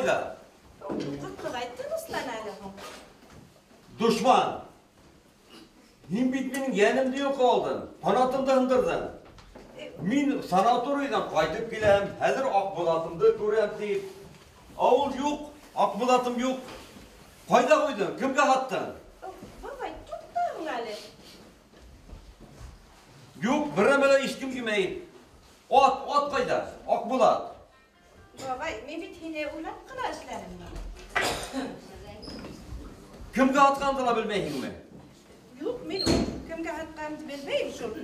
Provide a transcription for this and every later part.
ҡайҙа? Ҡотлобай, тыныслан әле һуң. Дошман! Һин бит минең йәнемде йолҡоп алдың, ҡанатымды һындырҙың. Мин санаторийҙан ҡайтып киләм, хәҙер Аҡбуҙатымды күрәм тип. Ә ул юҡ, Аҡбуҙатым юҡ. Ҡайҙа ҡуйҙың, кемгә һаттың? Бабай, туҡта һуң әле. Юҡ, бер нәмә лә ишеткем килмәй. Ат, ат ҡайҙа? Аҡбуҙат. Бабай, мин бит һине уйлап ҡына эшләнем. Кемгә һатҡанды ла белмәйһеңме? Юҡ, мин кемгә һатҡанды белмәйем шул.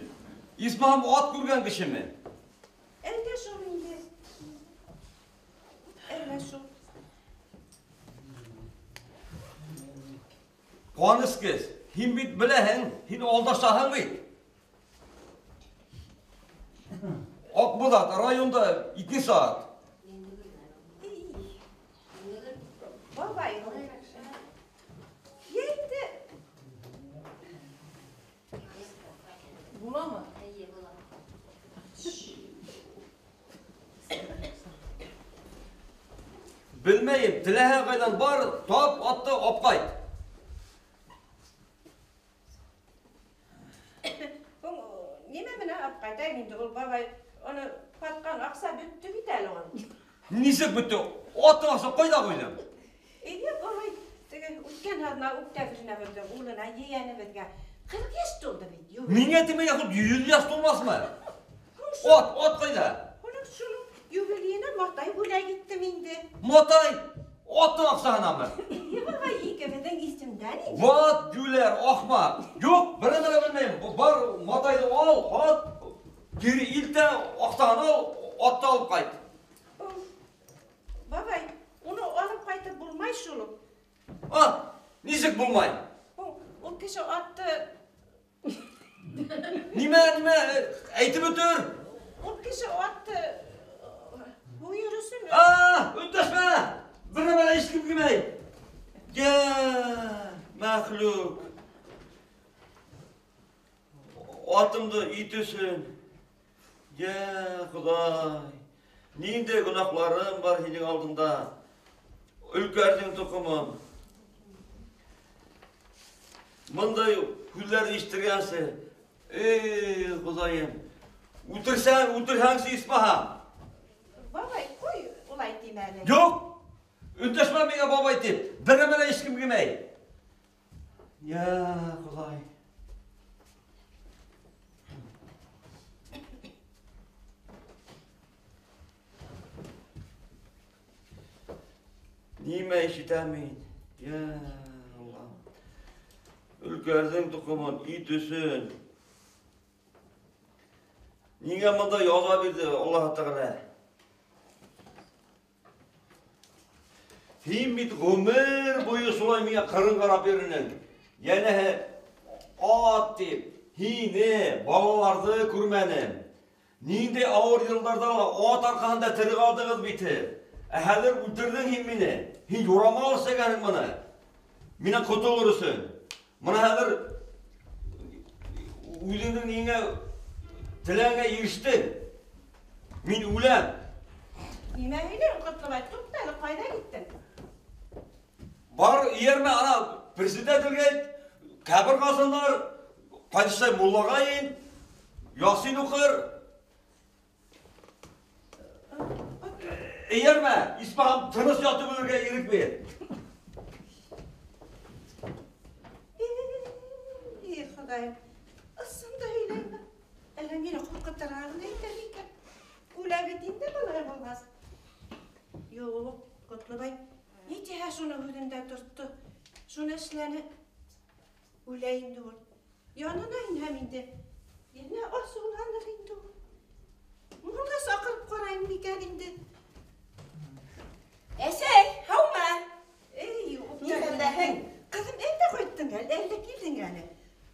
Исмаһам ат күргән кешеме? Әллә шул инде. Әллә шул. Ҡан эскес, һин бит беләһең, һин алдашаһың бит. Аҡбуҙат районда 2 сәғәт. Бабай, инде. Буламы? Эйе, була. Белмәйем, теләһәң ҡайҙан бар, тап атты алып ҡайт. Һуң, нимә менән алып ҡайтайым инде ул бабай? Уны һатҡан аҡса бөттө бит әле ул. Нисек бөттө? Аттың аҡса ҡайҙа ҡуйҙың? Эйе, бабай, теге үткән аҙна октябренә беҙҙең улына, ейәнебеҙгә 40 йәш тулды бит. Юк. Миңә тимәй, яҡын 100 йәш тулмаҫмы? Ат, ат ҡайҙа? Уның шуның юбилейына матай бүләк иттем инде. Матай? Аттың аҡсаһынамы? Эйе, бабай, икебеҙҙең исемдән инде. Ват, юләр, ахмаҡ. Юҡ, бер нәмә лә белмәйем. Бар, матайҙы ал, һат, кире илтә, аҡсаһын ал, атты алып ҡайт. Бабай, уны алып ҡайтып булмай шул. А, нисек булмай? Ул кеше атты. Нимә, нимә, әйтеп үтер. Ул кеше атты. Һуйыр өсөн. А, өндәшмә. Бер нәмә лә ишеткем килмәй. Йә, мәхлүк. Атымды ит өсөн. Йә, Хоҙай. Ниндәй гонаһларым бар һинең алдында. Өлкәрҙең тоҡомон. Бындай һүҙҙәрҙе ишеттергәнсе. Эй, Хоҙайым. Үлтерһәң, үлтерһәңсе, исмаһам. Бабай, ҡуй, улай тимә әле. Юҡ! Өндәшмә миңә бабай тип. Бер нәмә лә ишеткем килмәй. Йә, Хоҙай. Нимә ишетәм мин? Йә, Алла. Өлкәрҙең тоҡомон, ит өсөн. Ниңә бында яза бирҙе Аллаһ Тәғәлә? Һин бит ғүмер буйы шулай миңә ҡырын ҡарап йөрөнөң. Йәнәһе ат тип, һине, балаларҙы күрмәнем. Ниндәй ауыр йылдарҙа ла ат арҡаһында тере ҡалдығыҙ бит һеҙ. Ә хәҙер үлтерҙең һин мине. Һин юрамал эшләгәнһең быны. Минән ҡотолор өсөн. Бына хәҙер үҙеңдең ниңә теләгеңә ирештең. Мин үләм. Нимә һөйләйһең, Ҡотлобай? Туҡта әле, ҡайҙа киттең? Бар, эйәрмә, ана председателгә әйт, ҡәбер ҡаҙһындар, ҡайтышлай муллаға ин, ясин уҡыр. Эйәрмә, исмаһам тыныс ятып үлергә ирек бир. Эй, Хоҙайым, ысын да һөйләйме? Әллә мине ҡурҡытырға ғына итә микән? Үлә бит инде былай булғас. Юҡ, Ҡотлобай, ни тиһә шуны һүҙендә тотто, шуны эшләне. Үлә инде ул. Янына инһәм инде, йәнә асыуланыр инде ул. Мулла саҡырып ҡарайым микән инде? Әсәй, һаумы? Эй, Ни хәлдәһең? Ҡыҙым, әлдә ҡайттың әле, әлдә килдең әле.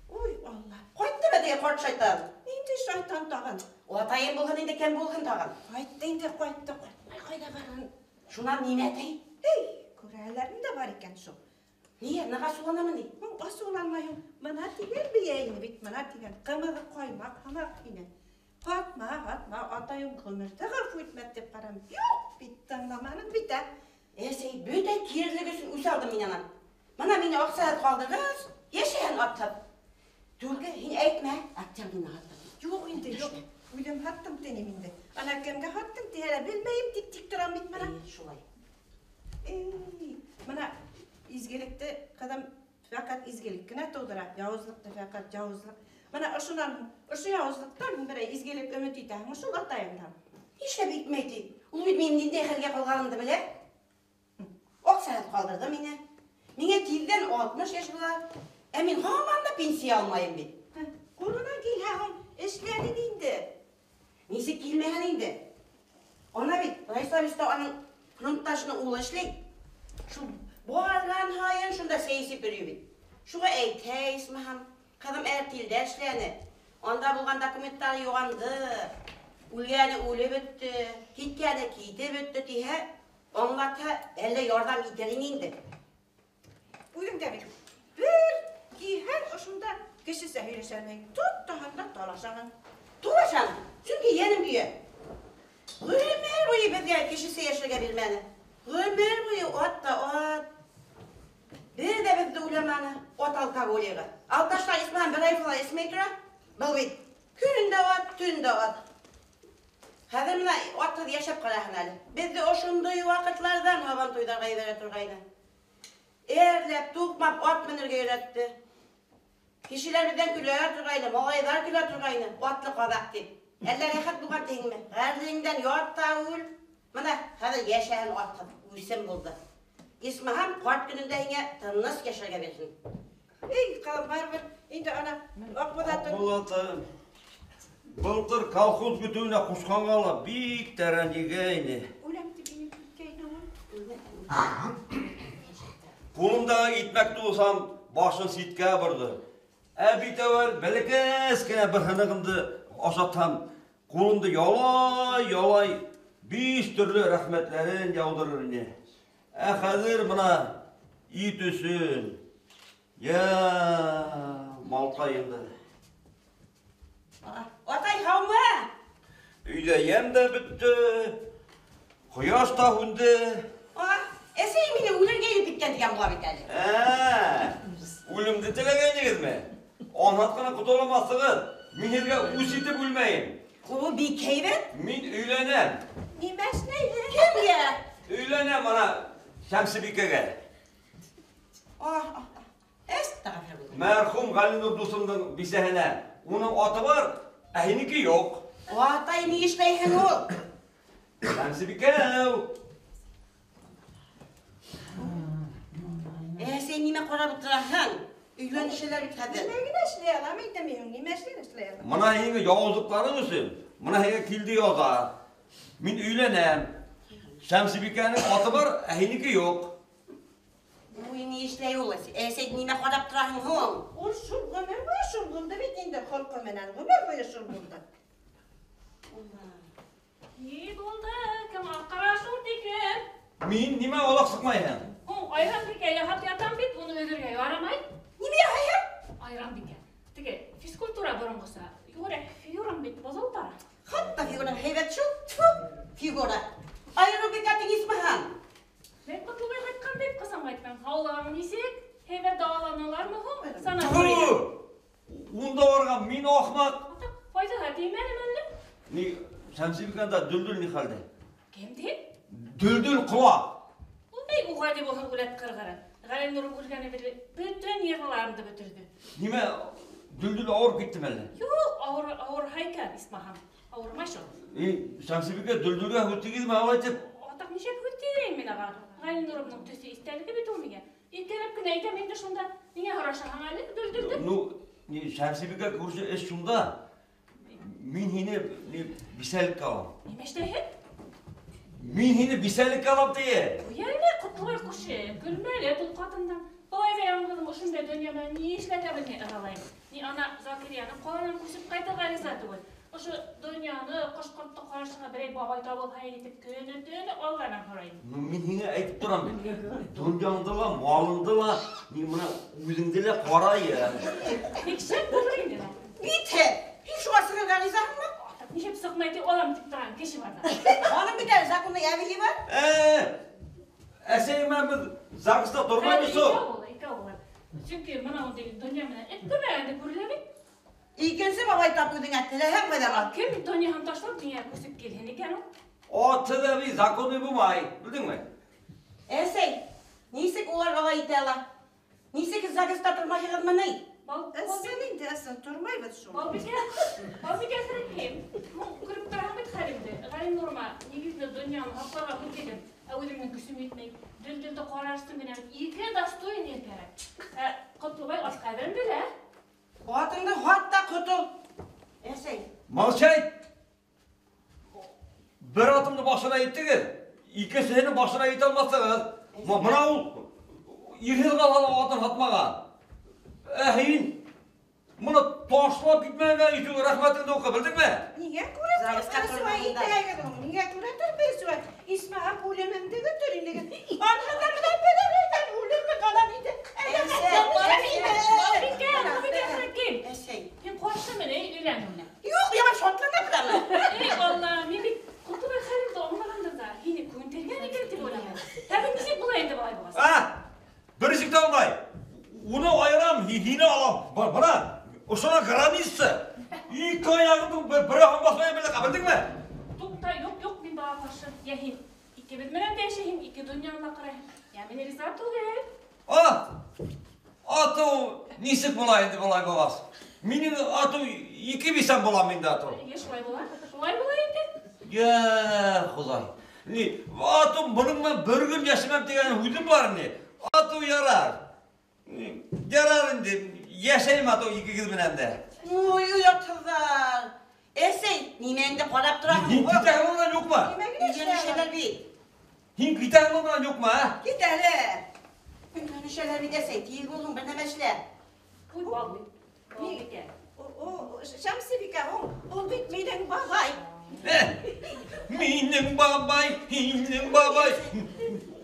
Ой, Алла. Ҡайттымы теге ҡарт шайтан? Ниндәй шайтан тағын? Атайым булһын инде, кем булһын тағын? Ҡайтты инде, ҡайтты, ҡайтмай ҡайҙа барһын? Шунан нимә ти? Эй, күрәләрем дә бар икән шул. Ниә, ныҡ асыуланамы ни? Һуң, асыуланмайһың. Бына тигән бейә ине бит, бына тигән. Ҡымыҙы ҡаймаҡ һымаҡ ине. Ҡатма, ҡатма, атайым ғүмерҙә ғәфү итмәҫ тип ҡарам. Юҡ, бит тыңламаның бит, ә. Әсәй, бөтә кирелек өсөн үс алдым мин анан. Мына мине аҡсаһыҙ ҡалдырғас, йәшәһен атһыҙ. Түлке, һин әйтмә, октябрьҙы һаттым. Юҡ инде, юҡ. Үҙем һаттым тинем инде. Ана кемгә һаттың тиһә лә белмәйем тип тик торам бит мына. Шулай. Эй, мына изгелекте ҡыҙым фәҡәт изгелек кенә тыуҙыра, яуызлыҡты фәҡәт яуызлыҡ. Мына ошонан, ошо яуызлыҡтан берәй изгелек өмөт итәһең, шул атайыңдан. Нишләп итмәй ти? Ул бит минең ниндәй хәлгә ҡалғанымды белә. Аҡсаһыҙ ҡалдырҙы мине. Миңә тиҙҙән 60 йәш була. Ә мин һаман да пенсия алмайым бит. Ҡулынан килһә һуң, эшләнен инде. Нисек килмәһен инде? Ана бит, райсовеста аның фронтташының улы эшләй. Шул барған һайын шунда сәй эсеп йөрөй бит. Шуға әйтә исмаһам, ҡыҙым әртилдә эшләне. Анда булған документтар юғанды. Үлгәне үлеп бөттө, киткәне китеп бөттө тиһә, аңлатһа, әллә ярҙам итер ине инде. Үҙең дә бит бер киһәң ошонда кешесә һөйләшәлмәй. Тот таһаң да талашаһың. Талашам, сөнки йәнем көйә. Ғүмер буйы беҙгә кешесә йәшәргә бирмәне. Ғүмер буйы ат та ат. Бер ҙә беҙҙе уйламаны. Ат алкоголигы. Алкаштар исмәһәм бер ай фала эсмәй тора. Был бит көн дә ат, төн дә ат. Хәҙер мына атһыҙ йәшәп ҡараһын әле. Беҙҙе ошондай ваҡытларҙан һабан туйҙарға ебәрә торғайны. Әрләп, туҡмап ат менергә өйрәтте. Кешеләр беҙҙән көлә торғайны, малайҙар көлә торғайны, атлы ҡаҙаҡ тип. Әллә рәхәт булған тиһеңме? Ғәрлегеңдән ят та үл. Мына хәҙер йәшәһен атһыҙ, үсем булды. Исмаһам ҡарт көнөндә һиңә тыныс йәшәргә бирһен. Эй, ҡыҙым, барыбер инде ана Аҡбуҙатың. Аҡбуҙатым. Былтыр колхоз көтөүенә ҡушҡанға ла бик тәрән егәйне. Үләм тип инеп киткәйне ул. Ҡулымдағы икмәкте улсам, башын ситкә борҙо. Ә бит әүәл бәләкәс кенә бер һынығымды ашатһам, ҡулымды ялай-ялай 5 төрлө рәхмәтләрен яуҙырыр ине. Ә хәҙер мына ит өсөн, йә малҡайымды. Атай, һаумы? Өйҙә йәм дә бөттө, ҡояш та һүнде. Әсәй мине үлергә илеп киткән тигән була бит әле. Үлемде теләгәйнегеҙме? Анһат ҡына ҡотоламаҫһығыҙ. Мин һеҙгә үс итеп үлмәйем. Ҡулы бик һәйбәт. Мин өйләнәм. Нимә эшләйһең? Кемгә? Өйләнәм ана Шәмсебикәгә. Әстәғфирулла. Мәрхүм Ғәлинур дуҫымдың бисәһенә. Уның аты бар, ә һинеке юҡ. Атай, ни эшләйһең ул? Шәмсебикә. Әсәй, нимә ҡарап ултыраһың? Өйләнешәләр бит хәҙер. Нимә генә эшләй алам инде мин, нимә эшләй алам? Мына һинең яуызлыҡтарың өсөн, мына һиңә килде яза. Мин өйләнәм. Шәмсебикәнең аты бар, ә һинеке юҡ. Уй, ни эшләй ул? Әсәй, нимә ҡарап тораһың һуң? Ул шул ғүмер буйы шул булды бит инде, холҡо менән ғүмер буйы шул булды. Ни булды? Кем аҡыра шул тиклем? Мин нимә алаҡ сыҡмайһың? Һуң, Айранбикә яһап ятам бит, уны өҙөргә ярамай. Нимә яһайһың? Айранбикә. Теге физкультура боронғоса. Юғыраҡ фигурам бит боҙолоп бара. Хатта фигураң һәйбәт шул. Тфу, фигура. Айранбикә тиң исмаһам. Мин Ҡотлобай ҡайтҡан тип ҡасан ҡайтҡан? Һаулығың нисек? Һәйбәт дауаланалармы һуң? Санаторийҙа. Тфу! Унда барған мин ахмаҡ. Атаҡ, файҙаға теймәнеме әллә? Ни, Шәмсебикәндә Дөлдөл ни хәлдә? Кем тип? Дөлдөл ҡолаҡ. Ул бик уға тип булһын үләт ҡырғыры. Ғәлинурым үлгәне бирле бөтөн йырларымды бөтөрҙө. Нимә, Дөлдөл ауырып киттеме әллә? Юҡ, ауырһа икән, исмаһам. Ауырмай шул. Шәмсебикә Дөлдөлгә һүҙ тигеҙме алай тип? Атаҡ, нишләп һүҙ тигерәйем мин аға? Ғәлинурымдың төҫө иҫтәлеге бит ул миңә. Иркәләп кенә әйтәм инде шунда. Ниңә һорашаһың әле Дөлдөлдө? Ну, ни, Шәмсебикә күрше эш шунда. Мин һине, ни, бисәлеккә алам. Нимә эшләйһең? Мин һине бисәлеккә алам тие. Ҡуй әле, Ҡотлобай күрше, көлмә әле ул ҡатындан. Былай ҙа яңғыҙым ошондай донъя менән ни эшләтә белмәй ырғалайым. Ни ана Закирияның ҡаланан күсеп ҡайтырға риза түгел. Ошо донъяны, ҡош-ҡортто ҡарашырға берәй бабай табылһа ине тип көнө-төнө Алланан һорайым. Ну, мин һиңә әйтеп торам бит. Донъяңды ла, малыңды ла, ни мына үҙеңде лә ҡарайым. Бик шәп булыр инде. Бит! Һин шуға сығырға ризаһыңмы? Атаҡ, нишләп сыҡмай тип алам тип торған кеше бар ҙа. Аның бит әле законный әбейе бар. менән беҙ ЗАГСта тормайбыҙ шул. Икәү булыр. Сөнки бына ундай донъя менән эт күрмәгәнде күрелә бит. Икенсе бабай тап үҙеңә теләһәң ҡайҙа бар. Кем донъяһын ташлап донъяға күсеп килһен икән ул? Аты да бит законный булмай, белдеңме? Әсәй, нисек улар алай итә ала? Нисек ЗАГСта тормайһығыҙмы ни? Ысын инде, ысын тормайбыҙ шул. Балбикә хәрәкәйем. Күреп тораһың бит хәлемде. Ғәлинурыма нигеҙле донъяны һаҡларға күтәрҙем. Ә үҙемдең көсөм етмәй. Дөлдөлдө ҡарашты менән ике достойный кәрәк. Ә Ҡотлобай ат ҡәҙерен белә. Атыңды һат та ҡотол. Әсәй. Молчать! Бер атымды башына еттегеҙ, икенсеһенең башына ете алмаҫһығыҙ. Бына ул ирһеҙ ҡалған атын һатмаған. Ә һин быны ташлап китмәгән өсөн рәхмәтеңде уҡы, белдеңме? Ниңә күрә торбай итәгеҙ ул? Ниңә күрә торбай шулай? Исмаһам үлемемде көтөр инегеҙ. Анһыҙ ҙа менән берәүҙән үлеме ҡалам инде. Балбикә, Балбикә хәрәкәйем. Әсәй. Һин ҡаршымы ни өйләнеүенә? Юҡ, яман шатлана беләм. Эй, Алла, мин бит Ҡотлобай хәлемде аңлағандыр ҙа, һине күндергән икән тип уйлаған. Хәҙер нисек була инде былай булғас? А, бер нисек тә булмай. Уны айырам, һине алам. Бына, ошоно граница. Ике аяғыңдың береһен баҫмай белә, белдеңме? Туҡта, юҡ, юҡ, мин быға ҡаршы. Йә һин икебеҙ менән дә йәшәйһең, ике донъяны ла ҡарайһың. Йә мин риза түгел. А, атыу нисек була инде былай булғас? Минең атыу ике бисәм булам инде атыу. Йә, шулай була. Шулай була инде. Йә, Хоҙай. Ни, атыу бының менән бер көн йәшәмәм тигән һүҙем бар ни. Атыу ярар. Ярар инде, йәшәйем атыу икегеҙ менән дә. Ой, оятһыҙҙар. Әсәй, нимәңде ҡарап тораһың? Һин китәһең унан юҡмы? Өйләнешәләр бит. Һин китәһең унан юҡмы, ә? Кит әле. Өйләнешәләр бит, әсәй, тиҙ булһын, бер нәмә эшлә. Ой, Балбикә. Шәмсебикә, ул бит минең бабай. Минең бабай, һинең бабай.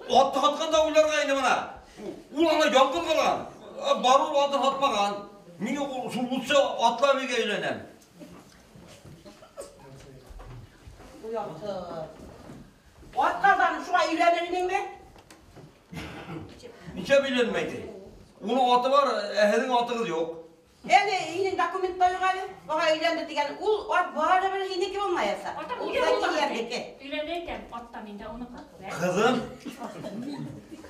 Атты һатҡанда уйларға ине бына. Ул ана яңғыҙ ҡалған. Бар ул атын һатмаған. Мин ул шул лучше атлап өйгә өйләнәм. Оятһыҙ. Атҡарҙан шуға өйләнер инеңме? Нисәп өйләнмәй ти? Уның аты бар, ә һеҙҙең атығыҙ юҡ. Әле һинең документта юҡ әле. Быға өйләнде тигән ул ат барыбер һинеке булмаясаҡ. Атам Ул нигә булмаһын? Закиянеке. Өйләнде икән, ат та миндә, уныҡы. Ҡыҙым,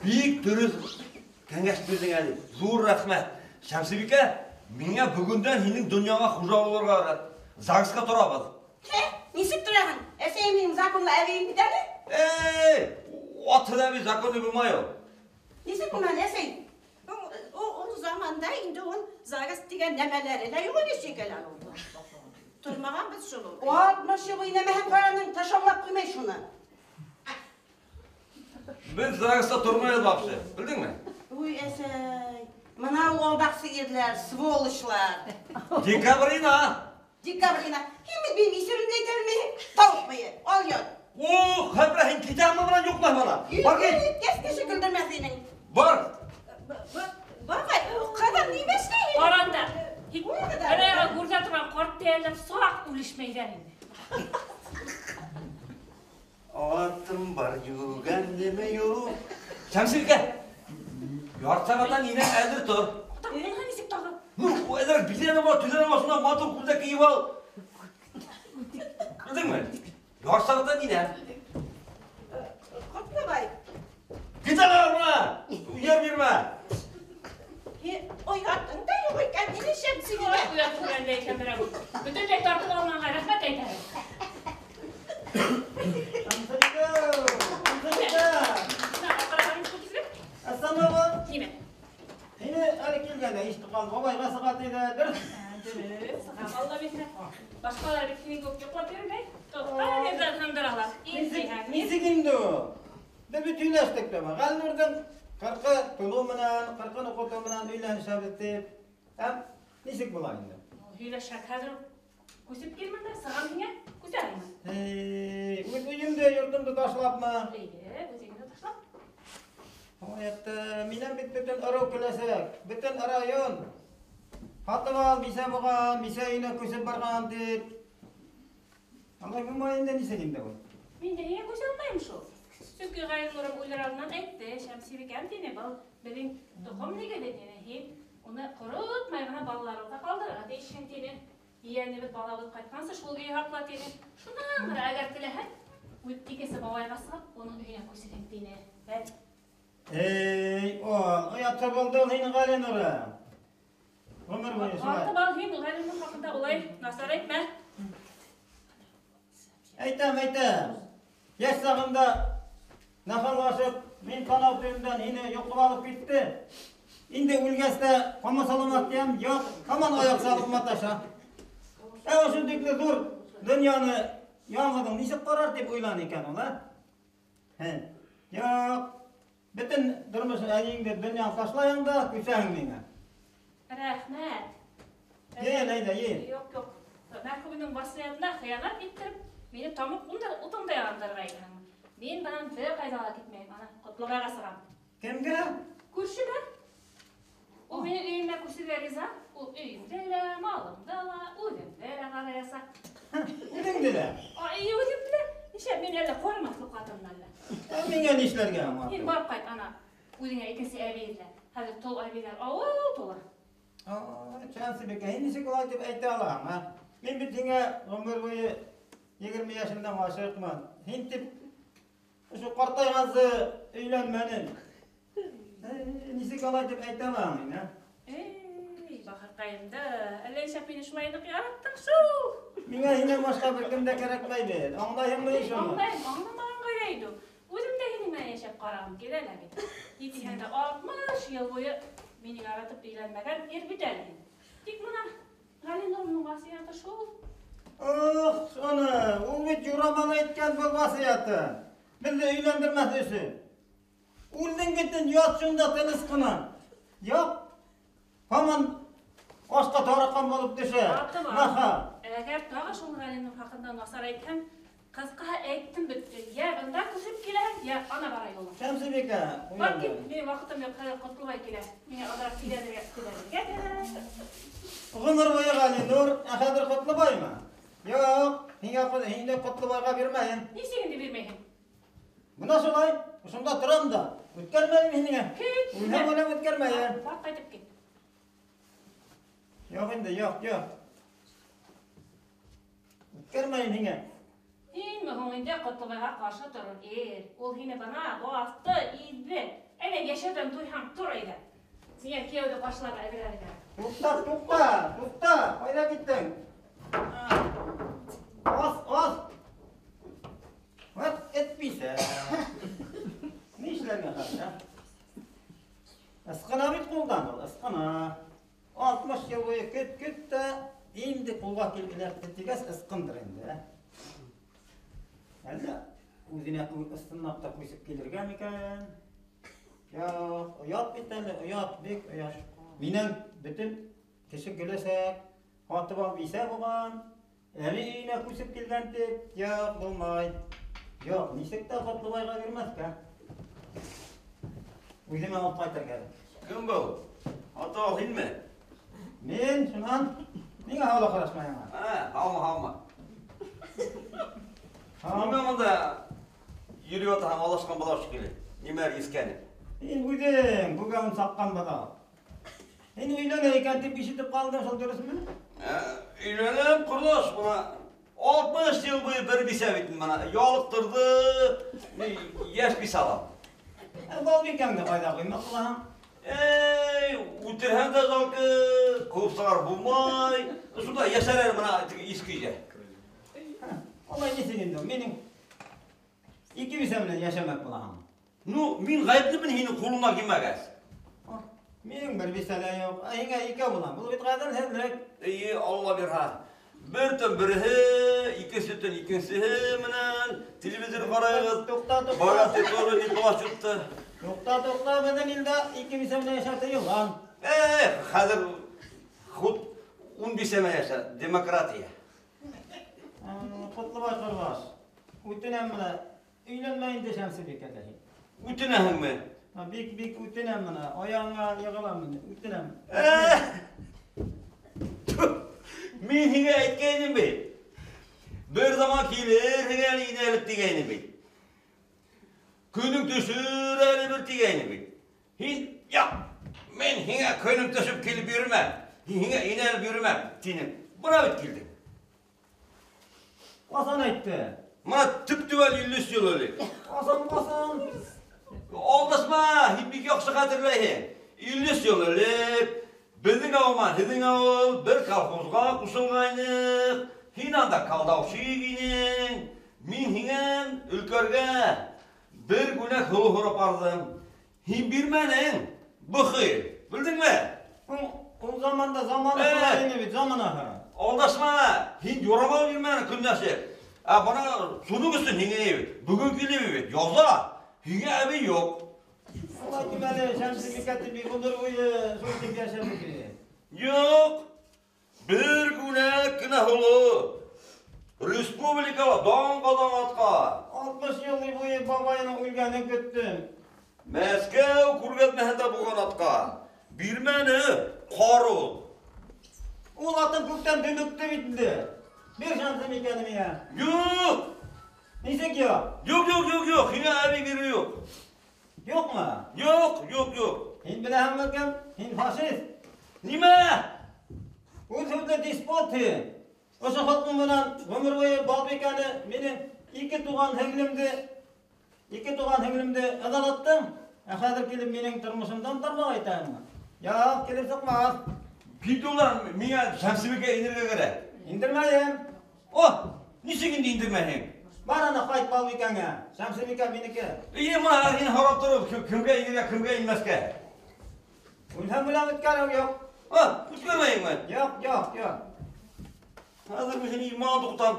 бик дөрөҫ кәңәш бирҙең әле. Ҙур рәхмәт. Шәмсебикә, миңә бөгөндән һинең донъяңа хужа булырға өйрәт. ЗАГСҡа торабыҙ. Хе, нисек тораһың? Әсәйем минең законлы әбейем бит әле. Эй, аты ла бит законный булмай ул. Нисек булманы, әсәй? Ул заманда инде ул ЗАГС тигән нәмәләре лә юҡ ине шикелле ул. Тормаған беҙ шул ул. Алтмыш йыл буйы нәмәһен ҡараның, ташамлап ҡуймай шуны. Беҙ ЗАГСта тормайбыҙ вообще, белдеңме? Уй, әсәй, бына ул алдаҡсы ирләр, сволочлар. Декабрина. Декабрина. Һин бит минең исемемде әйтә белмәйһең. Тауыҡ мыйы, ал ят. О, Хәбрә, һин китәңме бынан, юҡмы бына? Бар кит. Кис кеше көлдөрмәҫ инең. Бар. Бабай, ҡыҙым нимә эшләй? Ҡаранда. Бер аяғы гүрҙә торған ҡарт тәйәрләп саҡ үлешмәйҙәр инде. Атым бар, йүгәнем юҡ. Шәмсебикә, ярты сәғәттән инәң әҙер тор. Ата, уныһы нисек тағы? Ну, әҙерәк биҙәнеп ал, төҙәнеп ал, шунан матур күлдәк кейеп ал. Белдеңме? Ярты сәғәттән инәм. Ҡотлобай. Кит әле бына, уйнап йөрөмә. Оятың да юҡ икән, һине Шәмсебикә. Ой, оят күргәндә икән берәү. Бөтөнләй тартып алмағанға рәхмәт әйтәм. Шәмсебикә, Шәмсебикә. Ассалому. Нимә? Һине әле килгәндә ишетеп ҡалдым, бабайға сыға тиҙе, дөрөҫ? Дөрөҫ, сыға Алла бирһә. Башҡалар бит һинең күк йоҡлап йөрөмәй. Туҡта, ерҙән һындыралар. Нисек инде ул? Беҙ бит һөйләштек тә, Ғәлинурҙың ҡырҡы тулыу менән, ҡырҡын уҡытыу менән өйләнешәбеҙ тип. Һәм нисек була инде? Һөйләшһәк, хәҙер күсеп килмәм дә, сығам һиңә, күсәрмен. Эй, үҙ өйөмдө, йортомдо ташлапмы? Эйе, үҙ өйөңдө ташлап. Ой, минән бит бөтөн ырыу көләсәк, бөтөн район. Һатып ал, бисә булған, бисә өйөнә күсеп барған тип. Алай булмай инде, нисек инде ул? Мин дә һиңә күсә алмайым шул. Сөнки Ғәлинурым үлер алдынан әйтте, Шәмсибикәм тине, был беҙҙең тоҡом нигеҙе тине. Һин уны ҡоротмай ғына балаларыңда ҡалдырырға тейешһең тине. Ейәнебеҙ балабыҙ ҡайтҡансы шул көйө һаҡла тине. Шунан ғына әгәр теләһәң, икенсе бабайға сығып, уның өйөнә күсерһең тине. Бәл. Эй, ул, оятһыҙ булды ул һинең Ғәлинурың. Ғүмер буйы шулай. Һатып ал һин Ғәлинур хаҡында улай насар әйтмә. Әйтәм, әйтәм. Йәш сағымда нахаллашып, мин танау төбөмдән һине йолҡоп алып китте. Инде үлгәс тә ҡамасаламаҫ тием, юҡ, һаман аяҡ салып маташа. Ә ошо тикле ҙур донъяны яңғыҙың нисек ҡарар тип уйланы икән ул, ә? Һе. Юҡ, бөтөн тормошон әйеңде донъяны ташлайһың да күсәһең миңә. Рәхмәт. Йыйын, әйҙә, йыйын. Юҡ, юҡ. Мәрхүмнең васыятына хыянат иттереп, мине тамыҡ утында яндырырға икәнһең. Мин бынан бер ҡайҙа ла китмәйем, ана Ҡотлобайға сығам. Кемгә? Күршемә. Ул минең өйөмә күсергә риза. Ул өйөмдә лә, малымда ла, үҙемдә лә ҡараясаҡ. Үҙеңде лә? Ай, үҙемде лә. Нишләп мин әллә ҡарамаҫлыҡ ҡатынмын әллә? Ә миңә ни эшләргә аңа? Һин барып ҡайт, ана, үҙеңә икенсе әбей эҙлә. Хәҙер тол әбейҙәр ауыл тулы. Ай, Шәмсибикә, һин нисек улай тип әйтә алаһың, ә? Мин бит һиңә ғүмер буйы 20 йәшемдән ғашиҡмын. Һин тип ошо ҡартайғансы өйләнмәнем. Нисек алай тип әйтә алаһың һин, ә? Эй, бахырҡайым да, әллә нишләп мине шулай ныҡ яраттың шул. Миңә һинән башҡа бер кем дә кәрәкмәй бит. Аңлайһыңмы ни шуны? Аңлайым, аңламаған ҡайҙа инде ул. Үҙем дә һинең менән йәшәп ҡарағым килә лә бит. Ни тиһәң дә 60 йыл буйы мине яратып өйләнмәгән ир бит әле һин. Тик бына Ғәлинурҙың васыяты шул. Ох, шуны, ул бит юрамал әйткән был васыяты. Беҙҙе өйләндермәҫ өсөн. Үлдең бит инде, ят шунда тыныс ҡына. Юҡ, һаман ашҡа тараҡан булып төшә. Аты бар. Наха. Әгәр тағы шул Ғәлинур хаҡында насар әйтһәң, ҡыҫҡаһы әйттем бөттө. Йә бында күсеп киләһең, йә ана бара юлың. Шәмсибикә, Бар уянды. кит, минең ваҡытым юҡ, хәҙер Ҡотлобай килә. Миңә аҙыраҡ киләлергә, киләлергә кәрәк. Ғүмер буйы Ғәлинур, ә хәҙер Ҡотлобаймы? Юҡ, һине Ҡотлобайға бирмәйем. Нисек инде бирмәйһең? Бына шулай, ошонда торам да. Үткәрмәйем һинеңә. Кит. Үлһәм үләм үткәрмәйем. Бар, ҡайтып кит. Юҡ инде, юҡ, юҡ. Үткәрмәйем һиңә. Һинме һуң инде Ҡотлобайға ҡаршы торор ир? Ул һине бына баҫты, иҙҙе. Әйҙә, йәшәүҙән туйһаң, тор әйҙә. Һиңә кейәүҙе ҡаршыларға әҙерләргә. Туҡта, туҡта, туҡта. Ҡайҙа киттең? Ас, ас. Вәт, эт бисә. Ни эшләргә хәҙер, ә? Ысҡына бит ҡулдан ул, ысҡына. 60 йыл буйы көт, көт тә, инде ҡулға килеп эләкте тигәс, ысҡындыр инде, ә? Әллә үҙенә ысынлап та күсеп килергә микән? Юҡ, оят бит әле, оят, бик оят. Минән бөтөн кеше көләсәк, һатып алып бисә булған, әбей өйөнә күсеп килгән тип, юҡ, булмай. Юҡ, нисек тә Ҡотлобайға бирмәҫкә. Үҙемә алып ҡайтыр кәрәк. Кем был? Һатып ал һинме? Мин, шунан. Ниңә һаулыҡ һорашмайһың? Ә, һаумы, һаумы. Һау. Нимә бында йөрөп ятаһың, алашҡан бала шикелле? Нимәлер иҫкәнеп? Һин үҙең бүгәүен саҡҡан бала. Һин өйләнә икән тип ишетеп ҡалдым, шул дөрөҫмө? Ә, өйләнәм, ҡорҙаш, бына 60 йыл буйы бер бисә бит бына ялыҡтырҙы, йәш бисә алам. Ә, Балбикәңде ҡайҙа ҡуймаҡ булаһың? Эй, үтерһәң дә жалко, ҡыуып сығар булмай. Шунда йәшәрәр бына теге иҫке өйҙә. Улай нисек инде? Минең ике бисә менән йәшәмәк булаһың. Ну, мин ғәйеплемен һинең ҡулыңа килмәгәс. Минең бер бисә лә юҡ, ә һиңә икәү булам. Был бит ғәҙелһеҙлек. Эйе, Алла бирһә. Бер төн береһе, икенсе төн икенсеһе менән телевизор ҡарайбыҙ. Туҡта, туҡта. Богатый тоже не плачут-то. Туҡта, туҡта, беҙҙең илдә ике бисә менән йәшәү тыйылған. Эх, хәҙер худ ун бисә менән йәшә, демократия. Ҡотлобай ҡорҙаш, үтенәм бына, өйләнмә инде Шәмсибикәгә һин. Үтенәһеңме? Ha, бик, бик үтенәм бына, аяғыңа йығылам инде, үтенәм. Эх! Мин һиңә әйткәйнем бит. Бер заман килер һиңә әле инәлеп тигәйнем бит. Көнөң төшөр әле бер тигәйне бит. Һин, я, мин һиңә көнөм төшөп килеп йөрөмәм. Һиңә инәлеп йөрөмәм, тинем. Бына бит килдең. Ҡасан әйтте? Бына төп-төбәл 53 йыл элек. Ҡасан, ҡасан? Алдашма, һин бик яҡшы хәтерләйһең. 53 йыл элек беҙҙең ауыл менән һеҙҙең ауыл бер колхозға ҡушылғайныҡ. Һин анда колдаущик инең. Мин һинән өлкәргә бер күнәк һоло һорап барҙым. Һин бирмәнең. Быхый, белдеңме? Ул заманда заманы шулай ине бит, заманаһы. Алдашма, һин юрамал бирмәнең көнләшеп. Ә бына шуның өсөн һиңә бит, бөгөн килеп бит, яза. Һиңә әбей юҡ. Улай тим әле, Шәмсебикә тип ғүмер буйы шул тип йәшәнек. Юҡ. Бер күнәк кенә һоло. Республикала дан ҡаҙанған атҡа. 60 йыл буйы бабайының үлгәнен көттөм. Мәскәү күргәҙмәһендә булған атҡа. Бирмәне ҡарун. Ул атын күктән дөмөктө бит инде. Бир Шәмсебикәне миңә. Юҡ. Нисек юҡ? Юҡ, юҡ, юҡ, юҡ. Һиңә әбей биреү юҡ. Юҡмы? Юҡ, юҡ, юҡ. Һин беләһеңме кем? Һин фашист. Нимә? Үҙ һүҙле деспот һин. Ошо халҡың менән ғүмер буйы Балбикәне, минең ике туған һеңлемде ыҙалаттың. Ә хәҙер килеп минең тормошомдан тармаҡ итәһеңме? Юҡ, килеп сыҡмаҫ. Кит улар, миңә Шәмсебикә инергә кәрәк. Индермәйем. О, нисек инде индермәйһең? Бар ана ҡайт Балбикәңә. Шәмсебикә минеке. Эйе, бына һин һорап тороп, кемгә инергә, кемгә инмәҫкә? Үлһәм үләм, үткәреү юҡ. А, үткәрмәйеңме? Юҡ, юҡ, юҡ. Хәҙер мин һине иман туҡтам.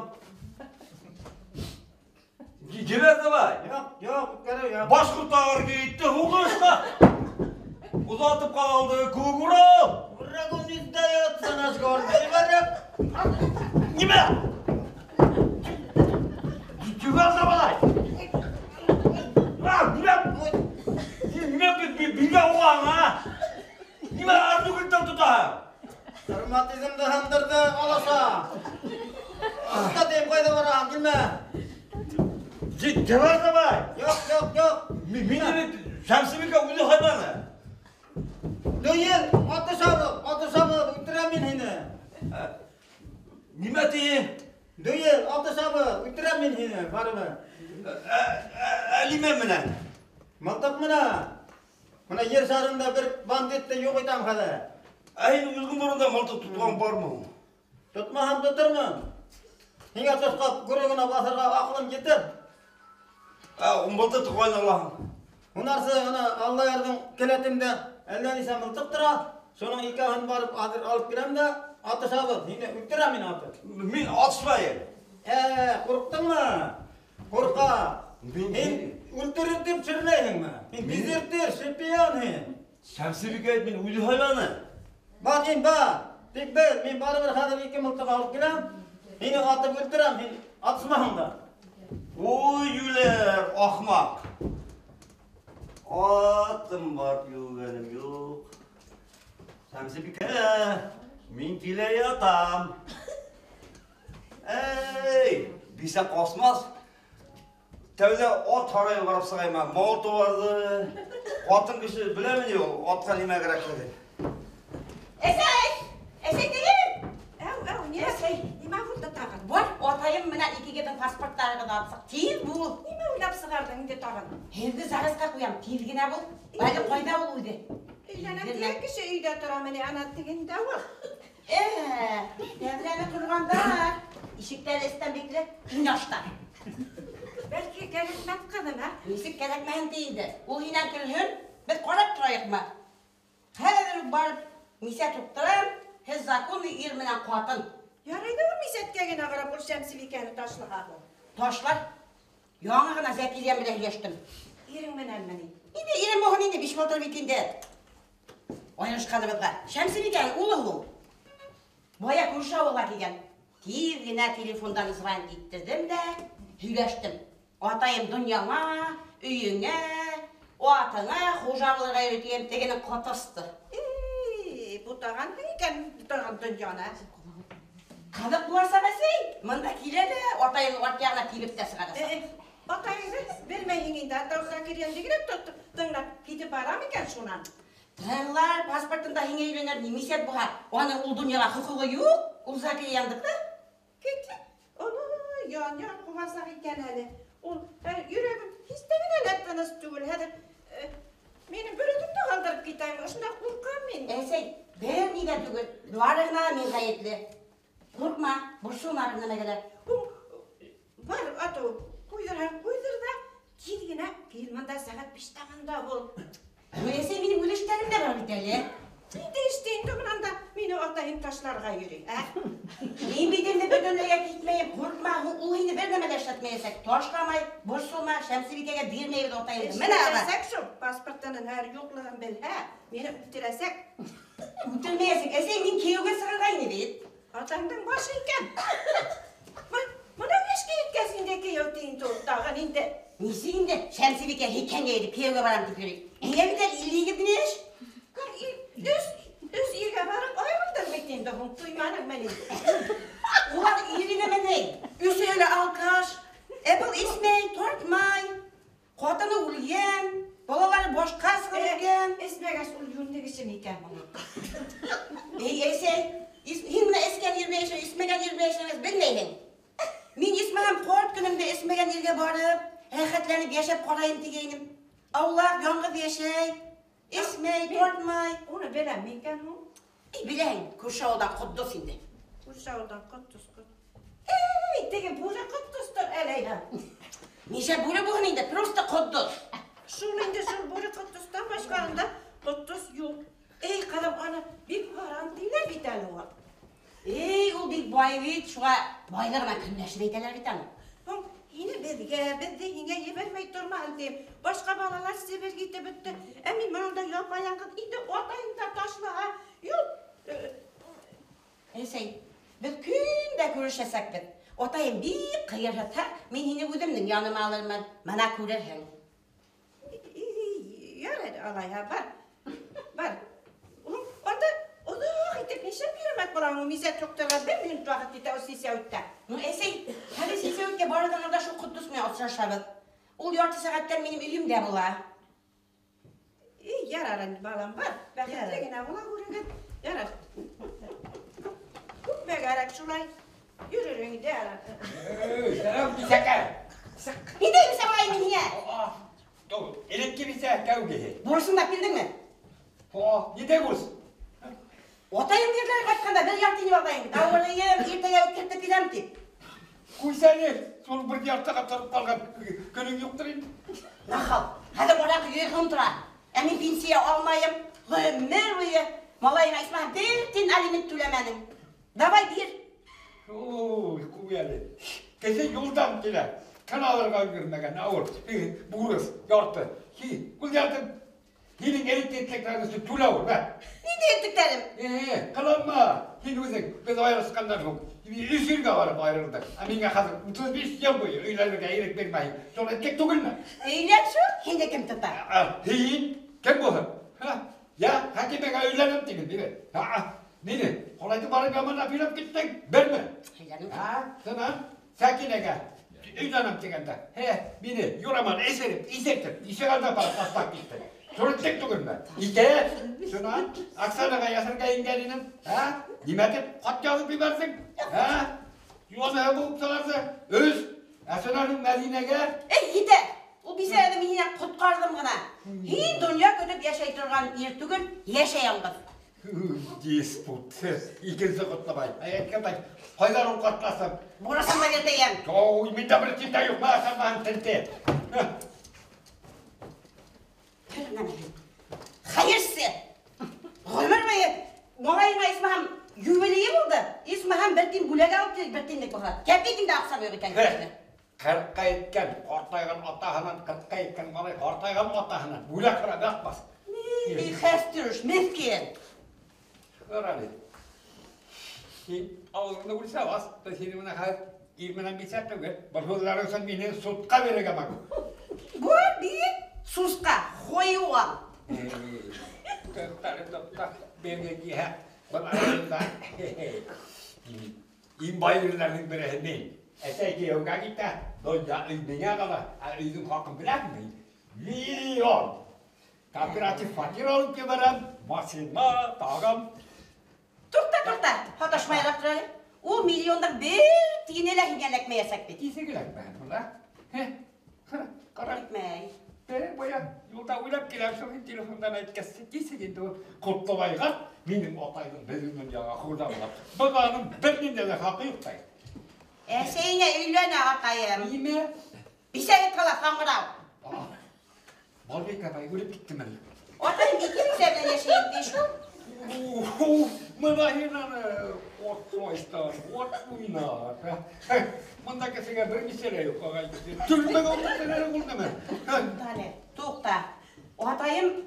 Ебәр давай. Юҡ, юҡ, үткәреү юҡ. Башҡорттар китте һуғышҡа. Оҙатып ҡалды күк Урал. Врагу не сдается наш гордый враг. Нимә? Ебәр давай. А, нимә? Нимә бигә уғаң, а? Нимә арты гөлтән тотаһың? Ревматизмды һындырҙы аласа. Туҡта тием, ҡайҙа бараһың, килмә. Ебәр давай. Юҡ, юҡ, юҡ. Мине бит Шәмсебикә үҙе һайланы. Дуэл, атышабыҙ, атышабыҙ, үлтерәм мин һине. Нимә тиең? Дуэл, атышабыҙ, үлтерәм мин һине, барыбер. Әлимә менән. Мылтыҡ менән. Бына ер шарында бер бандитты юҡ итәм хәҙер. Ә һин үҙ ғүмереңдә мылтыҡ тотҡан бармы? Тотмаһам тотормон. Һиңә тотҡап күрәгенә баҫырға аҡылым етер. Ә, мылтыҡ ҡайҙан алаһың? Һунарсы ана Аллаярҙың келәтендә әллә нисә мылтыҡ тора. Шуның икәүһен барып хәҙер алып киләм дә атышабыҙ. Һине үлтерәм мин атып. Мин атышмайым. Ҡурҡтыңмы? Ҡурҡа. Һин үлтерер тип шөрләйһеңме? Һин дезертир, шпион һин. Шәмсебикә мин үҙе һайланы. Бар һин, бар. Тик бел, мин барыбер хәҙер ике мылтыҡ алып киләм. Һине атып үлтерәм, һин атышмаһаң да. Ой, юләр, ахмаҡ. Атым бар, йүгәнем юҡ. Шәмсебикә, мин килә ятам. Эй, бисә ҡасмаҫ. Тәүҙә ат һарайын ҡарап сығайым, мал тыуарҙы. Ҡатын кеше беләме ни ул атҡа нимә кәрәклеген? Әсәй! Әсәй тигәнем! Әү, әү, ни Әсәй! Нимә булды тағын? Бар, атайым менән икегеҙҙең паспорттарығыҙҙы алып сыҡ. Тиҙ бул. Нимә уйлап сығарҙың инде тағын? Һеҙҙе ЗАГСҡа ҡуям, тиҙ генә бул. Әле ҡайҙа ул үҙе? Өйләнәм тигән кеше өйҙә тора менә, ана тегендә ул. Тәҙрәне ҡорғандар. Ишектәр эстән бикле, ин ашта. Бәлки кәрәкмәҫ ҡыҙым, ә? Нисек кәрәкмәһен ти инде. Ул һинән көлһөн, беҙ ҡарап торайыҡмы? Хәҙер үк барып мисә туҡтырам, һеҙ законный ир менән ҡатын. Ярай ҙа ул мисәткә генә ҡарап ул Шәмсебикәне ташлаһа. Ташлар. Яңы ғына Зәкирйә менән һөйләштем. Ирең менәнме ни? Инде ирем булһын инде, биш былтыр бит инде. Айырышҡаныбыҙға. Шәмсебикәнең улы ул. Бая күрше ауылға килгән. Тиҙ генә телефондан звонить иттерҙем дә һөйләштем. Атайым донъяңа, өйөңә, атыңа хужа булырға йөрөй тигән тегенең ҡотосто. Эй, бутағанһың икән, бутаған донъяны. Ҡыҙыҡ буласаҡ, әсәй. Бында килә лә, атайымдың арт яғына тибеп тә сығарасаҡ. Атайыңды белмәйһең инде, атау Закирйәнде генә тыңлап китеп барам икән шунан. Тыңлар, паспортында һиңә өйләнер, нимисәт булһа, уның ул донъяға хоҡуғы юҡ, ул Закирйәндеке. Кит. Уны ян-ян ҡыуасаҡ икән әле. Ул йөрәгем һис тә генә лә тыныс түгел. Хәҙер мине бер үҙемде ҡалдырып китәм, ошонда ҡурҡам мин. Әсәй, бер ни ҙә түгел, барыһына ла мин ғәйепле. Ҡурҡма, борсолма бер нәмәгә лә. Бар, атау, ҡуйҙырһаң ҡуйҙыр ҙа, тиҙ генә кил мында, сәғәт биштә мында бул. Әсәй, минең үҙ эштәрем дә бар бит әле. Ниндәй эштә инде бынан да мине атайым ташларға йөрөй, ә? Мин бит инде бөтөнләйгә китмәйем, ҡурҡма, ул һине бер нәмә лә эшләтмәйәсәк. Ташламай, борсолма, Шәмсебикәгә бирмәйбеҙ атайымды. Менә ана. Эшләтәсәк шул, паспортының һәр юҡлығын белһә, мине үлтерәсәк. Үлтермәйәсәк. Әсәй, мин кейәүгә сығырға ине бит. Атаңдың башы икән. Бына эшкә еткәс инде кейәү тиң тағын инде. Нисек инде Шәмсебикә һикәнгә әйтеп кейәүгә барам тип йөрөй. Һиңә бит әле илле егет генә эш. Өс иргә барып айырылдың бит инде, һуң туйманыңмы ни? Улар иренәме ни? Өсөһө лә алкаш, ә был эсмәй, тартмай, ҡатыны үлгән, балалары башҡа сығып бөткән. Эсмәгәс ул йүнле кеше микән һуң? Эй, әсәй, һин бына эскән ир белән эшләмәҫ, эсмәгән ир белән эшләмәҫ, белмәйһең. Мин исмәһәм ҡарт көнөмдә эсмәгән иргә барып, рәхәтләнеп йәшәп ҡарайым тигәйнем. Аулаҡ, яңғыҙ йәшәй, эсмәй, тартмай. Уны беләм микән һуң? Эй, беләһең, күрше ауылдан Ҡотдос инде. Күрше ауылдан Ҡотдос, Ҡотдос. Эй, теге бүре Ҡотдостор әләйһә. Нисә бүре булһын инде, просто Ҡотдос. Шул инде, шул бүре Ҡотдостан башҡаһында Ҡотдос юҡ. Эй, ҡыҙым, аны бик һаран тиләр бит әле ул. Эй, ул бик бай бит, шуға байлығына көнләшеп әйтәләр бит аны. Һуң, һине беҙгә, беҙҙе һиңә ебәрмәй тормаһын тием. Башҡа балалар Себер китеп бөттө. Ә мин бында япа-яңғыҙ, инде атайым да ташлаһа, юҡ. Әсәй, беҙ көн дә күрешәсәкбеҙ. Атайым бик ҡыйырһытһа, мин һине үҙемдең яныма алырмын. Мына күрерһең. Ярай, алайһа, бар. Бар. Унда оҙаҡ итеп нишләп йөрөмәк була ул? Мисәт юҡтарға бер минут ваҡыт китә ул сисәүеттә. Ну, әсәй, хәҙер сисәүеткә барырҙан алда шул Ҡотдос менән осрашабыҙ. Ул ярты сәғәттән минең өйөмдә була. Эй, ярар инде, балам, бар. Бәхетле генә була күрегеҙ. Ярар. Күпме кәрәк шулай йөрөрөң инде, ярар. Эй, сәләм, бисәкә. Ниндәй бисә булайым мин һиңә? Элекке бисә тәүгеһе. Бурысын да килдеңме? Ниндәй бурыс? Атайым ерләре ҡайтҡанда бер ярты инеп алғайым бит. Ауырыйым, иртәгә үткәртеп киләм тип. Ҡуйсәне, шул бер яртыға тороп ҡалған көнөң юҡтыр инде. Нахал, хәҙер араҡы йөҙ һум тора. Ә мин пенсия алмайым, ғүмер буйы малайыңа исмаһам бер тин алимент түләмәнең. Давай бир. Ой, ҡуй әле. Кеше юлдан килә. Тын алырға өлгөрмәгән, ауыр. Бурыс, ярты. Ул ярты һинең элекке этлектәреңде түләү, бә. Ниндәй этлектәрем? Ҡыланма. Һин үҙең, беҙ айырылышҡандан һуң, өс иргә барып айырылдыҡ. Ә миңә хәҙер утыҙ биш йыл буйы өйләнергә ирек бирмәйһең. Шул этлек түгелме? Өйлән шул, һине кем тота? Һин кем булһын? Я, хакимәгә өйләнәм тиген, бирә. Мине, ҡалайтып барып яманлап һөйләп киттең, белме? Һөйләнем. Шунан Сәкинәгә өйләнәм тигәндә, мине юраман эсереп, исертеп, ишек алдына барып ташлап киттең. Шул этлек түгелме? Ике, шунан Оксанаға яшәргә ингән инем. Нимә тип хат яҙып ебәрҙең? Юлны быуып сығарҙы. Өс, ә шунан һуң Мәҙинәгә. Эй, етә. Ул бисәрәне мин һинән ҡотҡарҙым ғына. Һин донъя көтөп йәшәй торған ир түгел, йәшәй яңғыҙ. Диспут. Икенсе Ҡотлобай. Әйткәндәй, ҡайҙан ул ҡатласым? Бурысын да бирҙем. Ой, миндә бер тин дә юҡ, мә, сән тенте. Хәйерсе. Ғүмер буйы малайыңа исмаһам юбилейы булды. Исмаһам бер тин бүләк алып кил, бер тинлек булһа. Кәпитеңдә аҡсам юҡ икән. Ҡырҡҡа еткән, ҡартайған атаһынан, ҡырҡҡа еткән малай ҡартайған атаһынан бүләк һорап ятмаҫ. Эй, хәстөрөш, меҫкен. Ҡара әле. Һин ауыҙыңды үлсәп ас, һин бына хәҙер ир менән бисә түгел. Был һүҙҙәр өсөн мине судҡа бирергә мәжбүр. Бар бит, сусҡа, хайуан. Туҡта, туҡта, биргә был арала иң бай ирҙәрҙең береһе мин. Әсәй кейәүгә китә, донъя өй миңә ҡала. Ә өйҙөң хаҡын беләһеңме? Миллион. Кооператив фатир алып ебәрәм, машина, тағам. Туҡта, туҡта, һаташмайыраҡ тор әле. Ул миллиондың бер тиене лә һиңә эләкмәйәсәк бит. Нисек эләкмәһен ул, ә? Ҡара, ҡара. Эләкмәй. Бая юлда уйлап киләм, шул һин телефондан әйткәс, нисек инде ул Ҡотлобайға минең атайҙың беҙҙең донъяға хужа була. Быға уның бер ниндәй ҙә хаҡы юҡ та. Әсәйеңә өйләнә, атайым. Нимә? Бисәгеҙ ҡала, ҡаңғырау. Балбикә апай үлеп киттеме әллә? Атайым ике бисә белән йәшәй инде шул. Мына һин аны от шайтан, от уйнар. Мында кешегә бер бисә лә юҡ, ағай. Төрмәгә ултыртыр әле ул нәмә. Туҡта әле, туҡта. Атайым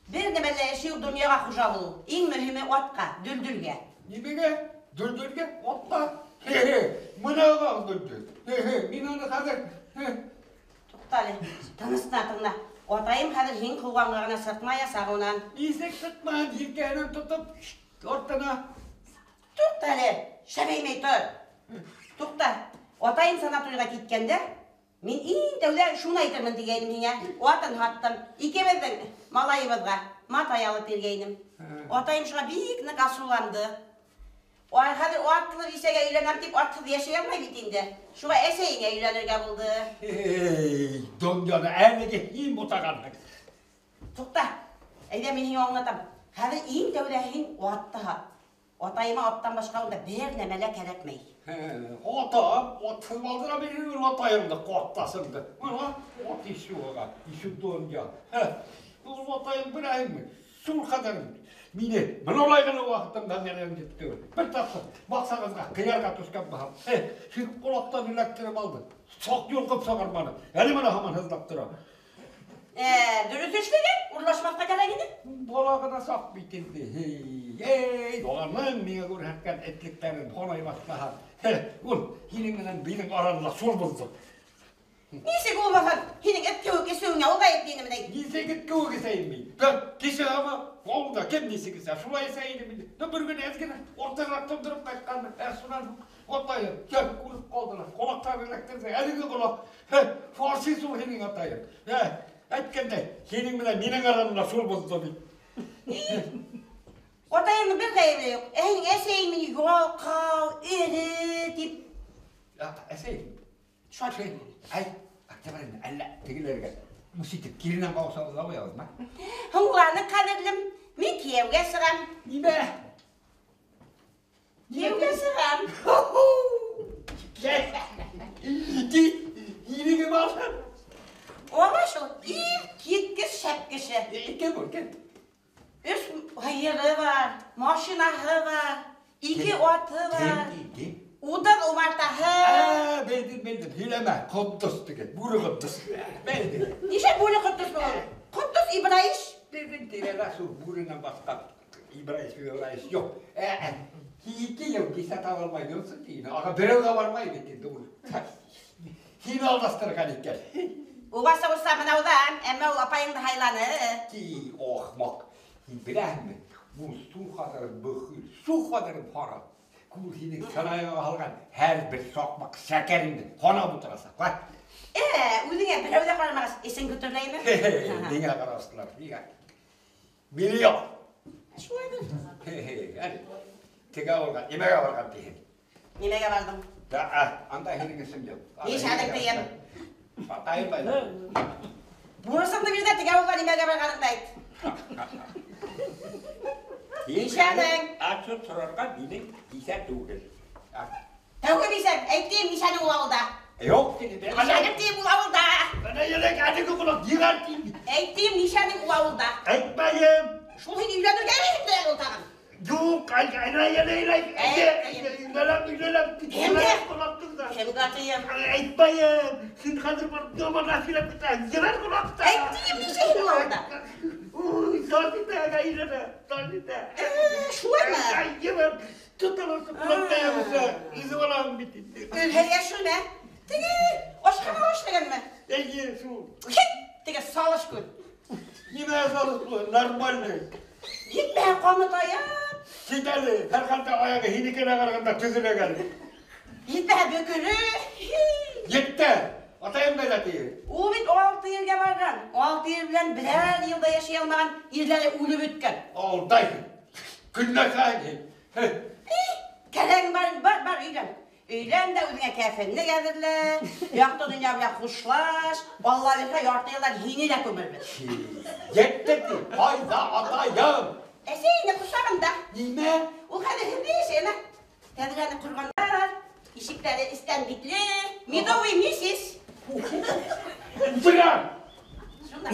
бер нәмә лә эше юҡ донъяға хужа булыу. Иң мөһиме атҡа, дөлдөлгә. Нимәгә? Дөлдөлгә? Атҡа? Хе-хе, мына ағаң дөлдөл. Хе-хе, мин аны хәҙер. Туҡта әле, тынысына тыңла. Атайым хәҙер һин ҡыуғанға ғына сыҡмаясаҡ унан. Нисек сыҡмаһын, елкәһенән тотоп, артына. Туҡта әле, шәбәймәй тор. Туҡта, атайым санаторийға киткәндә, мин иң тәүҙә шуны әйтермен тигәйнем һиңә. Атын һаттым, икебеҙҙең малайыбыҙға матай алып биргәйнем. Атайым шуға бик ныҡ асыуланды. Ай, хәҙер атлы бисәгә өйләнәм тип атһыҙ йәшәй алмай бит инде. Шуға әсәйеңә өйләнергә булды. Эй, донъяны әлеге һин бутағанһың. Туҡта, әйҙә мин һиңә аңлатам. Хәҙер иң тәүҙә һин атты һат. Атайыма аттан башҡа унда бер нәмә лә кәрәкмәй. Атам, атһыҙ балдыра бирер атайыңды, ҡаттасыңды. Мына ат ишеү аға, ишеү донъя. Ул атайың беләһеңме? Шул ҡәҙәр мине бына улай ғына ваҡытымда рәнйетте түгел. Бер тапҡыр баҡсағыҙға ҡыярға төшкән булһам, шул ҡолаҡтан эләктереп алды. Саҡ йолҡоп сығарманы. Әле бына һаман һыҙлап тора. Дөрөҫ эшләгән, урлашмаҫҡа кәрәк ине. Бала ғына саҡ бит инде. Эй, уның миңә күрһәткән этлектәрен һанай башлаһа, ул һинең менән минең арала шул булды. Нисек булмаһын, һинең эт кеүек эсеүеңә ул ғәйепле инеме ни? Нисек эт кеүек эсәйем мин? Бер кеше һама, ул да кем нисек эсә, шулай эсә инем инде. Бер көн әҙ генә ортағыраҡ тондороп ҡайтҡанмын. Ә шунан һуң атайым, кем үлеп ҡалдылар, ҡолаҡтарын эләктерҙе, әлеге ҡолаҡ. Фашист ул һинең атайың. Әйткәндәй, һинең менән минең арамда шул булды бит. Атайыңдың бер ғәйебе юҡ. Ә һинең әсәйең мине ялҡау, эре тип. Әсәйем? Шулай. Ай, октябрь әллә тегеләргә мус итеп киренән ҡауышабыҙ ҙа ҡуябыҙмы? Һуңланы, ҡәҙерлем, мин кейәүгә сығам. Нимә? Кейәүгә сығам. Һинең алһын. Ала шул, ир киткес шәп кеше. Кем ул, кем? Өс һыйыры бар, машинаһы бар, ике аты бар. Кем, кем? Утыҙ умартаһы. Белдем, белдем. Һөйләмә. Ҡотдос тигән, бүре Ҡотдос. Белдем. Нишләп бүре Ҡотдос була? Ҡотдос Ибраиш. Беҙҙең тирәлә шул бүренән башҡа Ибраиш, Ибраиш юҡ. Ике йыл кисә таба алмай йөрөһөн тине. Аға берәүгә бармай бит инде ул. Һине алдаштырған икән. Уға сығырса бынауҙан, әммә ул апайыңды һайланы. Ти, ахмаҡ. Һин беләһеңме? Ул шул ҡәҙәр бөхөл, шул ҡәҙәр харап. Күл һинең сарайыңа һалған һәр бер саҡмаҡ шәкәреңде һанап ултырасаҡ. Үҙеңә берәү ҙә ҡарамағас, эсең көтөрләйме? Миңә ҡараштылар, миңә. Мине юҡ. Шулайҙыр. Әле тегә барған, нимәгә барған тиһең? Нимәгә барҙың? Анда һинең эшең юҡ. Нишләнең тием? Атайым байҙа. Бурысыңды бир ҙә тегә булған нимәгә барғаныңды әйт. Нисәнең? Отчет һорарға минең бисә түгел. Тәүге бисәң, әйтәйем, нисәнең ул ауылда? Юҡ, тине. Нисәнең тием ул ауылда? Бына йөрәк, әлеге ҡолаҡ йығар тием. Әйтәйем, нисәнең ул ауылда? Әйтмәйем. Шул һин өйләнергә әҙер ул тағын. Юҡ, өйләнәм, өйләнәм. Кемгә? Ҡолаҡтың да. Кемгә тием? Әйтмәйем. Һин хәҙер барып яманға һөйләп китәһең. Ебәр ҡолаҡты. Әйтәйем, нисә һин ул ауылда? Уй, Сазидәгә өйләнә, Сазидә. Шулаймы? Ай, ебәр. Тоталасы ҡолаҡта ябыша. Үҙе балаң бит инде. Һеҙгә шулмы? Теге ашханала эшләгәнме? Эйе, шул. Теге салыш күл. Нимә салыш күл? Нормальный. Етмәһә ҡамыт аяҡ. Кит әле, һәр хәлдә аяғы һинекенә ҡарағанда төҙөләгән. Етмәһә бөкөрө. Етте. Атайым ҡайҙа тиер? Ул бит 6 иргә барған. 6 ир белән берәр йыл да йәшәй алмаған, ирләре үлеп бөткән. Алдайһың. Көнләшәһең. Кәрәгең бар, бар, бар, өйлән. Өйлән дә үҙеңә кәфенлек әҙерлә, яҡты донъя белән хушлаш, Алла бирһә, ярты йылдан һине лә күмербеҙ. Етте ти, ҡайҙа атайым? Әсәй инде ҡосағында. Нимә? Ул хәҙер һеҙҙе йәшәйме? Тәҙрәне ҡорғандар, ишектәре эстән битле, медовый месяц. Ултырам! Шунда.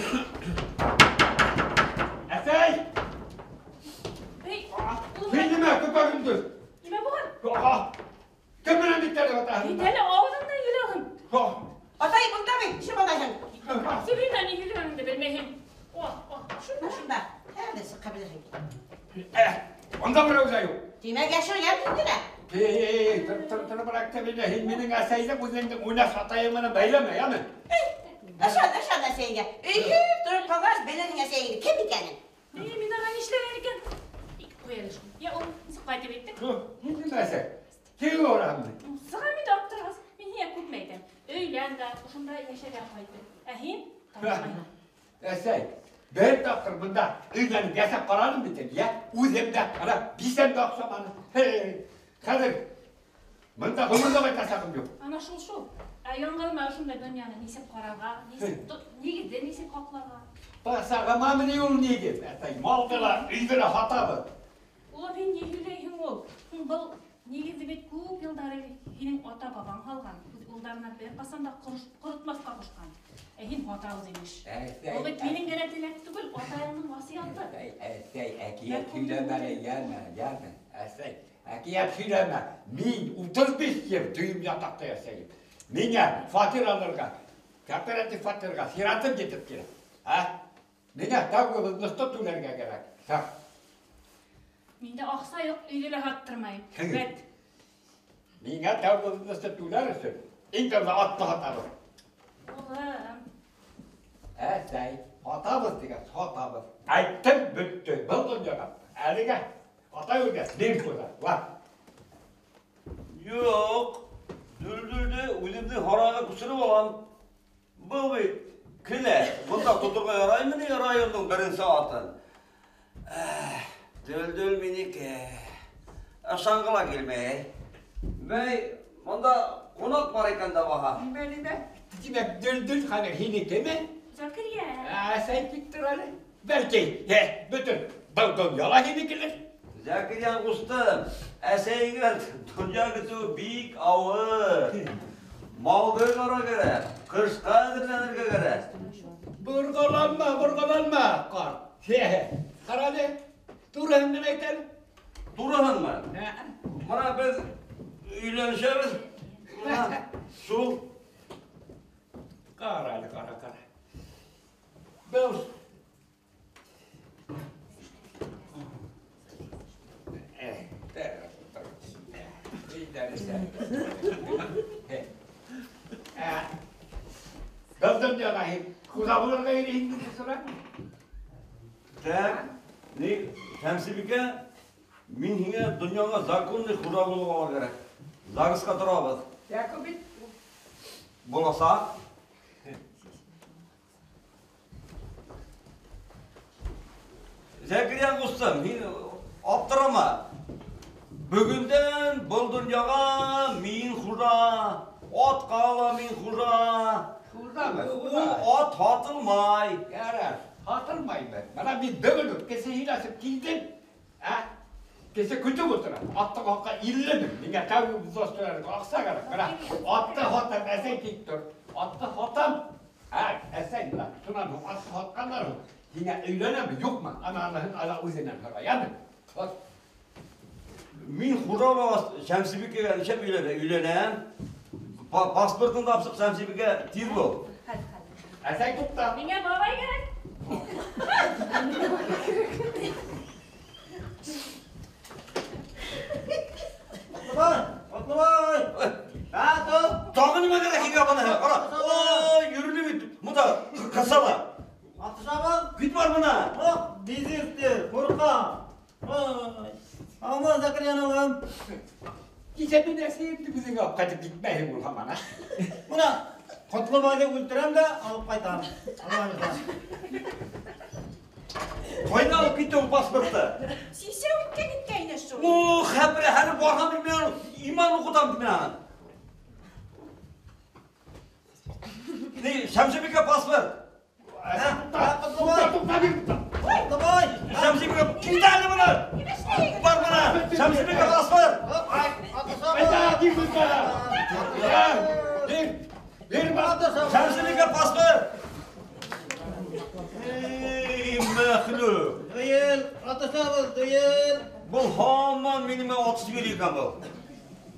Әсәй! Эй, Һин нимә көпә-көндөҙ? Нимә булған? Кем менән биттәре атаһың? Бит әле ауыҙыңдан һөйләгән. Атай, бында бит, нисек алайһың? Сибина ни һөйләгәнеңде белмәйһең. О, о, шунда, шунда. Хәҙер сыға белерһең. Унда берәү ҙә юҡ. Тимәк, йәшергән инде лә. Эй, тор, тор, тор, быраҡ та мине, һин минең әсәйҙең үҙеңдең уйнаш атайың менән бәйләмә, яме? Эй, ышан, ышан әсәйеңә. Өйһөп тороп ҡалғас, белерһең әсәйеңде кем икәнен. Эй, мин ага нишләгән икән? Эй, ҡуй әле шул. Я, ул нисек ҡайтып еттек? Ниндәй әсәй? Кем урамды? Сыға бит аптырағас. Мин һиңә күпме әйтәм. Өйлән дә, ошонда йәшәргә ҡайтып. Ә һин? Әсәй, бер тапҡыр бында өйләнеп йәшәп ҡараным бит әле, йә? Үҙем дә, ана, бисәм дә оҡшаманы. Хәҙер бында ғүмерҙә ҡайтасағым юҡ. Ана шул шул. Ә яңғыҙыма ошондай донъяны нисек ҡарарға, нисек нигеҙҙе нисек һаҡларға? Басағыма ни ул нигеҙ? Әсәй, малды ла, өйҙө лә һатабыҙ. Улым, һин ни һөйләйһең ул? Һуң был нигеҙҙе бит күп йылдар элек һинең ата-бабаң һалған. Үҙ улдарына бер ҡасан да ҡоротмаҫҡа ҡушҡан. Ә һин һатабыҙ имеш. Әсәй, Ул бит минең генә теләк түгел, атайыңдың васыяты. Әсәй, әсәй, әкиәт һөйләмә әле, йәме, йәме. Әсәй, әкиәт һөйләмә. Мин 35 йыл дөйөм ятаҡта йәшәйем. Миңә фатир алырға, кооператив фатирға сиратым етеп килә. Ә? Миңә тәүге взносты түләргә кәрәк. Так. Миндә аҡса юҡ, өйҙө лә һаттырмайым. Һең. Бәт. Миңә тәүге взносты түләр өсөн иң тәүҙә атты һатабыҙ. Улым. Әсәй, һатабыҙ тигән, һатабыҙ. Әйттем, бөттө. Был донъяға. Әлегә атай үлгәс, мин хужа. Бар. Юҡ. Дөлдөлдө үҙемдең һарайға күсереп алам. Был бит келә. Бында тоторға яраймы ни райондың беренсе атын? Дөлдөл минеке. Ышанғы ла килмәй. Бәй, бында ҡунаҡ бар икән дә баһа. Нимә, нимә? Тимәк, дөлдөл хәҙер һинекеме? Закирйә. Әсәй тик тор әле. Бәлки, бөтөн был донъяла һинекелер. Закирйән ҡустым, әсәйеңә донъя көтөү бик ауыр. Малды ҡарарға кәрәк, ҡышҡа әҙерләнергә кәрәк. Борғоланма, борғоланма, ҡарт. Ҡара әле, тураһын ғына әйт әле. Тураһынмы? Ә. Бына беҙ өйләнешәбеҙ. Бына шул. Ҡара әле, ҡара, ҡара. Был Был донъяға һин хужа булырға йөрөйһөң инде, сора. Так, ни, Шәмсебикә, мин һиңә донъяға законный хужа булырға барыр кәрәк. ЗАГСҡа торабыҙ. Яков бит. Буласаҡ. Зәкирйән ҡустым, һин аптырама. Бөгөндән был донъяға мин хужа, атҡа ла мин хужа. Хужамы? Ул ат һатылмай. Ярар, һатылмаймы? Бына мин бөгөн үк кесе һөйләшеп килдем. Ә? Кесе көтөп ултырам. Аттың хаҡы илле мең. Миңә тәүге взнос түләргә аҡса кәрәк. Бына атты һатам, әсәй тик тор. Атты һатам. Ә, әсәй, бына шунан һуң атты һатҡандан һуң һиңә өйләнәме, юҡмы? Ана аныһын ана үҙенән һора, яме? Вот. Мин хужа булғас, Шәмсебикәгә нишләп өйләнә? Өйләнәм. Паспортыңды тапсыҡ, Шәмсебикә, тиҙ бул. Хәл, хәл. Әсәй, туҡта. Миңә бабай кәрәк. Ҡотлобай, Ҡотлобай. Тату. Тағы нимә кәрәк һиңә бына? Ҡара. Ой, йөрөнө бит. Бында ҡыҫала. Атышабыҙ. Кит бар бына. Ох, бизекте, ҡурҡам. Ой, Алмаз Закирйән улым. Кисә мин әсәйемде үҙеңә алып ҡайтып китмәйһең ул һаман, а? Бына Ҡотлобайҙы үлтерәм дә алып ҡайтам. Ҡайҙа алып китте ул паспортты? Сисә үткән иткәйне шул. О, хәбәрә, әле барған мин иман уҡытам мин аны. Ни, Шәмсебикә паспорт. Ҡотлобай! Ҡотлобай! Шәмсебикә, кит әле бына! Бар бына! Шәмсебикә паспорт! Ҡайҙа, бир, бир, бир, Шәмсебикә паспорт! Эй, мәхлүк! Дуэл, атышабыҙ, дуэл! Был һаман минең менән атышып йөрөй икән был.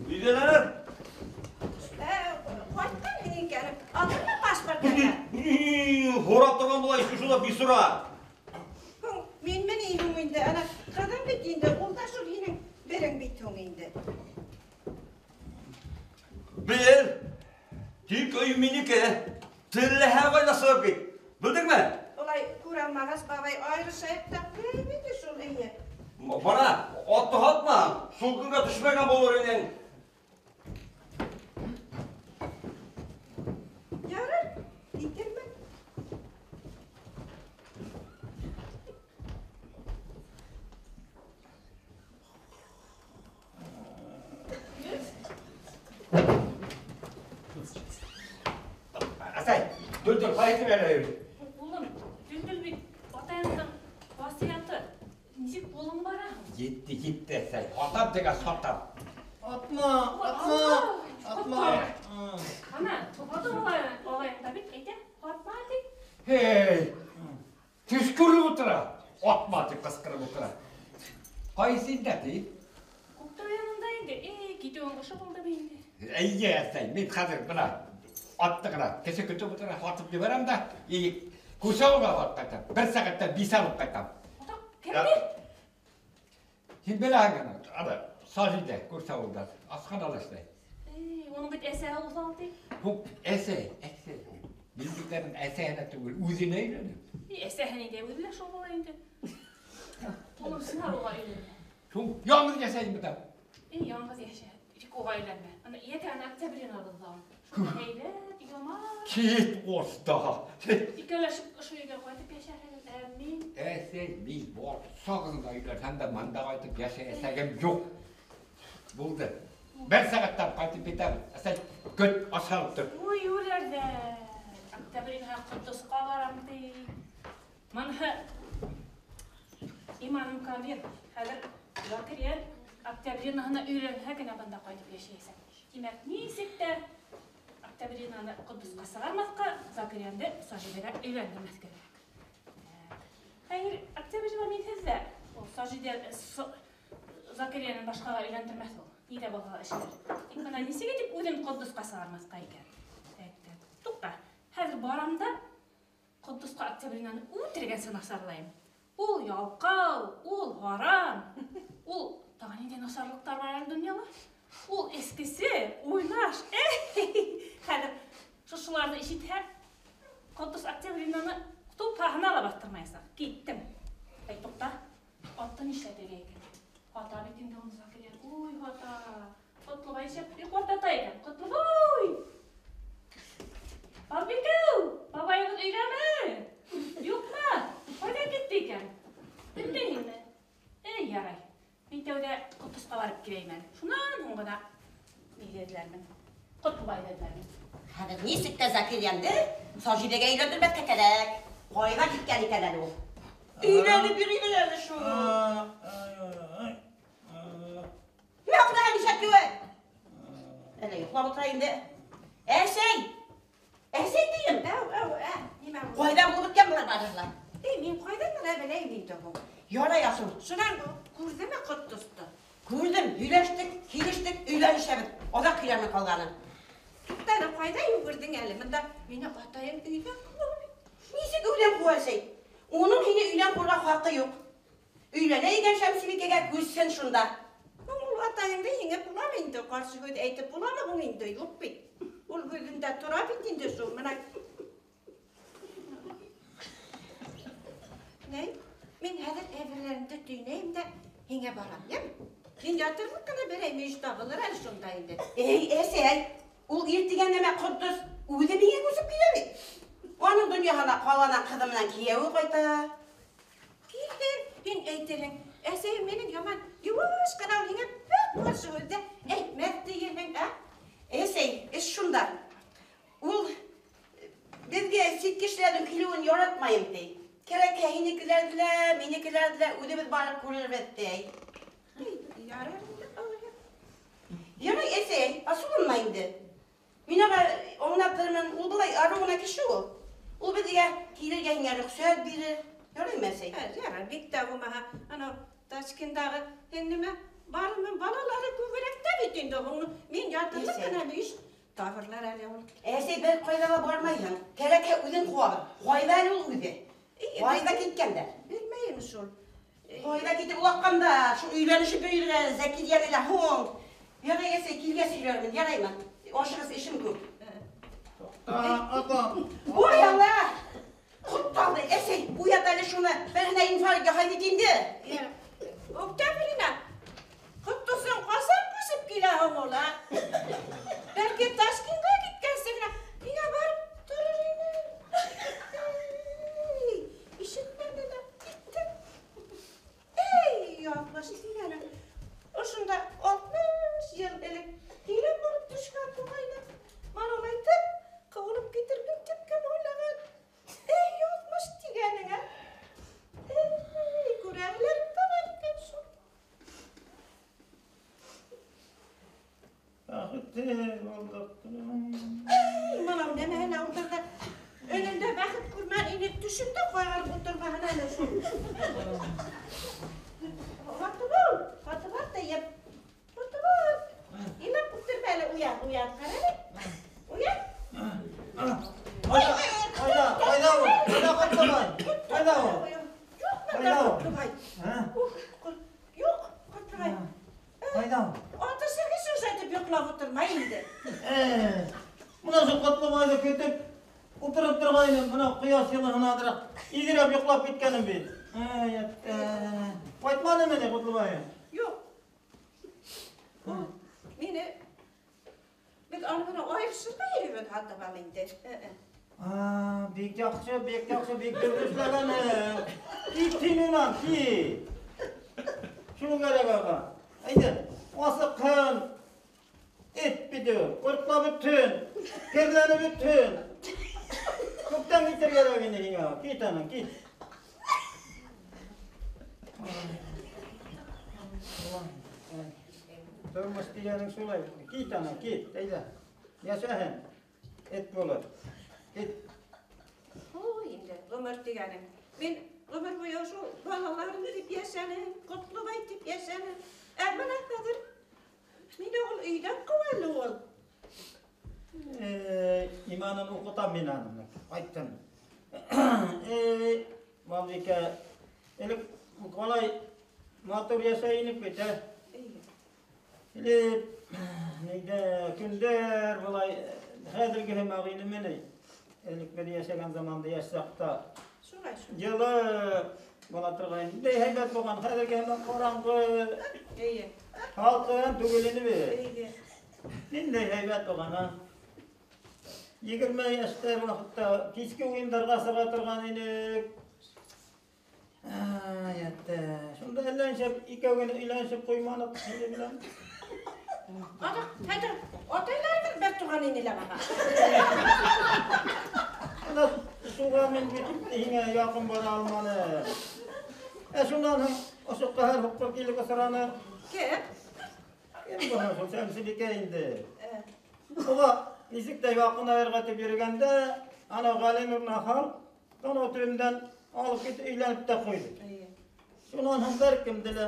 Өйҙәләр? Ҡайтҡан икән. Алдыңмы паспортты? Һорап торған була, шунда бисура. Һуң, минме ни һуң инде? Ана ҡыҙым бит инде, ул да шул һинең берең бит һуң инде. Бел, тик өй минеке. Телләһә ҡайҙа сығып кит. Белдеңме? Улай күрә алмағас, бабай айырышайыҡ та ҡуяй бит шул өйө. Бара, атты һатма, шул көнгә төшмәгән булыр инең. Ярар, китермен. Әсәй, Дөлдөл, ҡайтып әле. Улым, Дөлдөл бит атайыңдың васыяты. Нисек ҡулың бара? Етте, етте, әсәй. Атам тигән сатам. Атма, атма, атма. Ана, туғады алайың да бит, әйтә, атма ти. Эй, төш күреп ултыра. Атма тип ҡысҡырып ултыра. Ҡайсы инде ти? Күктау янында инде. Эй, китеүең ошо булды бит инде. Эйе, әсәй, мин хәҙер бына атты ғына кеше көтөп ултыра, атып ебәрәм дә, и Күсәүгә алып ҡайтам. Бер сәғәттән бисә алып ҡайтам. Атаҡ, кемде? Һин беләһең аны, ана, Сажидә, Күсәүҙә, асханала эшләй. Эй, уның бит әсәһе уҫал ти. Һуң, әсәй, әсәй. Мин бит аның әсәһенә түгел, үҙенә өйләнәм. Эй, әсәһе ни тип, үҙе лә шул була инде. Улым, сынар уға өйләнмә. Һуң, яңғыҙ йәшәйем бит. Эй, яңғыҙ йәшә. Тик уға өйләнмә. Ана, йәтә, ана, Октябрина быҙҙа. Шунда һәйбәт, яман. Кит оста. Икәүләшеп ошо өйгә ҡайтып йәшәрһегеҙ, ә мин? Әсәй, мин барсағыҙ ҙа өйләнһәм дә мында ҡайтып йәшәйәсәгем юҡ. Булды. Бер сәғәттән ҡайтып китәбеҙ. Әсәй, көт, ашалып тор. Уй, үләрҙә. Октябрина Ҡотдосҡа барам ти. Мынһы иманым камил. Хәҙер Закирйән Октябринаһына өйләнһә генә бында ҡайтып йәшәйәсәк. Тимәк, нисек тә Октябринаны Ҡотдосҡа сығармаҫҡа, Закирйәнде Сажидәгә өйләндермәҫкә кәрәк. Хәйер, Октябрина минһеҙ ҙә ул Сажидә Закирйәнен башҡаға өйләндермәҫ ул. Ни ҙә булһа ла эшләр. Тик бына нисек итеп үҙен Ҡотдосҡа сығармаҫҡа икән? Так, так. Туҡта. Хәҙер барам да Ҡотдосҡа Октябринаны үтергәнсе насарлайым. Ул ялҡау, ул һаран, ул тағы ниндәй насарлыҡтар бар әле донъяла? Ул эскесе, уйнаш. Хәҙер шушыларҙы ишетһә, Ҡотдос Октябринаны тупаһына ла баҫтырмаясаҡ. Киттем. Эй, туҡта. Атты нишләтергә икән? Ата бит инде уны Закирйән. Уй, ата. Ҡотлобай шәп йоҡлап ята икән. Ҡотлобай! Балбикәү, бабайығыҙ өйҙәме? Юҡмы? Ҡайҙа китте икән? Белмәйһеңме? Эй, ярай. Мин тәүҙә Ҡотдосҡа барып киләйем әле. Шунан һуң ғына өйҙәләрмен. Ҡотлобай өйҙәләрмен. Хәҙер нисек тә Закирйәнде Сажидәгә өйләндермәҫкә кәрәк. Ҡайҙа киткән икән әле ул? Өйләнеп йөрөйҙөр әле шул. Нимә ҡылаһың, ишәк кеүек? Әллә йоҡлап ултыра инде. Әсәй! Әсәй тием. Әү, әү, ә, нимә булды? Ҡайҙа булып бөткән былар барыһы ла? Эй, мин ҡайҙан ғына беләйем инде һуң? Ярай, Асыл. Шунан күрҙеме Ҡотдосто? Күрҙем, һөйләштек, килештек, өйләнешәбеҙ. Аҙаҡ һөйләрмен ҡалғанын. Туҡта, ҡайҙа йүгерҙең әле? Бында мине атайым өйҙән ҡыуа бит. Нисек өйҙән ҡыуа, әсәй? Уның һине өйҙән ҡыуырға хаҡы юҡ. Өйләнә икән Шәмсебикәгә, күсһен шунда. Һуң ул атайыңды еңеп буламы инде? Ҡаршы һүҙ әйтеп буламы һуң инде? Юҡ бит. Ул һүҙендә тора бит инде шул. Бына Ни? Мин хәҙер әйберләремде төйнәйем дә һиңә барам, йәме? Мин ятырлыҡ ҡына берәй мөйөш табылыр әле шунда инде. Эй, әсәй, ул ир тигән нәмә Ҡотдос үҙе миңә күсеп килә бит. Уның донъяһына ҡаланан ҡыҙы менән кейәүе ҡайта. Килһен, һин әйтерһең. Әсәйем минең яман йыуаш ҡына ул һиңә бер ҡаршы һүҙ ҙә әйтмәҫ тиерһең, ә? Әсәй, эш шунда. Ул беҙгә сит кешеләрҙең килеүен яратмайым, ти. Кәрәкһә һинекеләрҙе лә, минекеләрҙе лә үҙебеҙ барып күрербеҙ, ти. Ярар инде, Аллаһым. Ярай, әсәй, асыуланма инде. Мин уға аңлатырмын, ул былай арыу ғына кеше ул. Ул беҙгә килергә һиңә рөхсәт бирер. Яраймы, әсәй? Ярар, бик тә булмаһа, анау Ташкентдағы һеңлемә барымын балалары күберәк тә бит инде. Уны мин ятырлыҡ Әсәй. ҡына мөйөш табырлар әле ул. Әсәй, бер ҡайҙа ла бармайһың. Кәрәкһә үҙең ҡыуабыҙ. Ҡайҙа әле ул үҙе? Ҡайҙа киткәндәр? Белмәйем шул. Ҡайҙа китеп улаҡҡандар? Шул өйләнешеп йөрөйҙәр, Зәкирйәне лә һуң. Ярай, әсәй, килгәс һөйләрмен, яраймы? Ашығыс эшем күп. Апа. Ой, Алла! Ҡотталды, әсәй, уят әле шуны. Береһенә инфаркт яһай бит инде. Октябрина, Ҡотдосоң ҡасан күсеп килә һуң ул, а? Бәлки Ташкентҡа киткәнсе генә миңә барып торор ине. Эй, ишетмәне лә, китте. Эй, яҙмыш тигәнең. Ошонда 60 йыл элек килен булып төшкән туғайны. Мана улайтып, ҡыуылып китермен тип кем уйлаған? Эй, яҙмыш тигәнең, ә? Эй, күрәләр бар икән шул. Бәхетһеҙ булдыҡ. Эй, мынау нәмәһенә ултырҙы. Өнөндә бәхет күрмән ине, төшөндә ҡайғырып ултырмаһын әле шул. Һатыбал, һатыбал тейеп. Һатыбал. Илап ултырма әле, уян, уян, ҡара әле. Уян. Ҡайҙа, ҡайҙа, ҡайҙа ул? Ҡайҙа Ҡотлобай? Ҡайҙа ул? Юҡ, бында Ҡайҙа ул? Ҡотлобай. Ә? Ух, юҡ, Ҡотлобай. Ҡайҙа ул? Атышырға шушайтып йоҡлап ултырма инде. Мына шул Ҡотлобайҙы көтөп ултырып торғайным, мына ҡояш йылыһына аҙыраҡ иҙерәп йоҡлап киткәнем бит. Эй, әттә. Ҡайтманымы ни Ҡотлобай? Юҡ. Ул мине беҙ уны менән айырышырға йөрөйбөҙ һатып ал инде. Бик яҡшы, бик яҡшы, бик дөрөҫ эшләгәнең. Кит һин унан, кит. Шул кәрәк аға. Әйҙә, асыҡһын. Эт бит ул, ҡортлап бөтһөн, керләнеп бөтһөн. Күптән китергә кәрәк инде һиңә. Кит анан, кит. Тормош тигәнең шулай. Кит анан, кит, әйҙә. Йәшәһен. Эт булыр. Кит. Ой, инде ғүмер тигәнең. Мин ғүмер буйы шул балаларым тип йәшәнем, Ҡотлобай тип йәшәнем. Ә бына хәҙер мине ул өйҙән ҡыуа әле ул. Иманын уҡытам мин аны. Ҡайттым. Балбикә, элек ҡалай матур йәшәй инек бит, ә? Элек нейҙә көндәр былай хәҙерге һымаҡ инеме ни? Элек беҙ йәшәгән заманда йәш саҡта Шулай шул. йылы була торған. Ниндәй һәйбәт булған, хәҙерге һымаҡ ҡараңғы. Эйе. Һалҡын түгел ине бит. Эйе. Ниндәй һәйбәт булған, а? 20 йәштә ваҡытта киске уйындарға сыға торған инек. Ай, әттә. Шунда әллә нисәп икәү генә өйләнешеп ҡуйманыҡ һинең белән. Ана, хәҙер атайларыбыҙ бер туған ине лә баһа. Ана, шуға мин бит һиңә яҡын бара алманым. Ә шунан һуң ошо ҡәһәр һуҡҡыр килеп осраны. Кем? Кем булһын, шул Шәмсебикә инде. Уға нисек тә яҡынайырға тип йөрөгәндә, ана Ғәлинур Нахал танау төбөмдән алып китеп өйләнеп тә ҡуйҙы. Шунан һуң бер кемде лә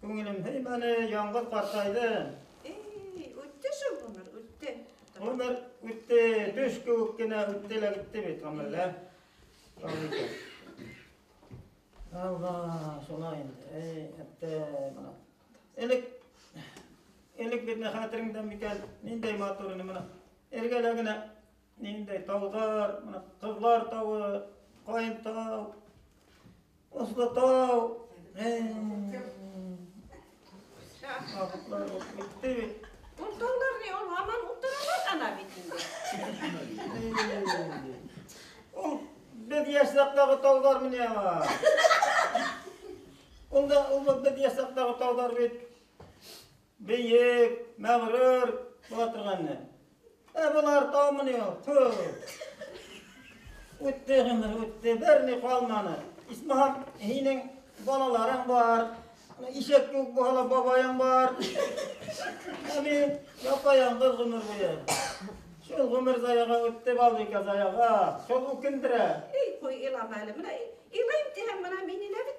күңелем һөймәне, яңғыҙ ҡартайҙым. Эй, үтте шул ғүмер, үтте. Ғүмер үтте, төш кеүек кенә үтте лә китте бит ғүмер лә. Алла, шулай инде. Эй, әттә, бына. Элек бит хәтереңдән микән, ниндәй матур ине бына. Эргәлә генә ниндәй тауҙар, бына Ҡыҙлар тауы, Ҡайын тау, Осло тау. Ваҡытлар үтте бит. Ул таулар ни, ул һаман ултыралар ана бит инде. Ул беҙ йәш саҡтағы тауҙар менән. Унда ул беҙ йәш саҡтағы тауҙар бит. Бейек, мәғрур була торғаны. Былар таумы ни ул? Тфу. Үтте ғүмер, үтте, бер ни ҡалманы. Исмаһам, һинең балаларың бар, ишәк кеүек булһа ла бабайың бар. Ә мин япа-яңғыҙ ғүмер буйы. Шул ғүмер заяға үтте, Балбикә заяға. Шул үкендерә. Эй, ҡуй, илама әле. Бына илайым тиһәм, бына мин илә бит.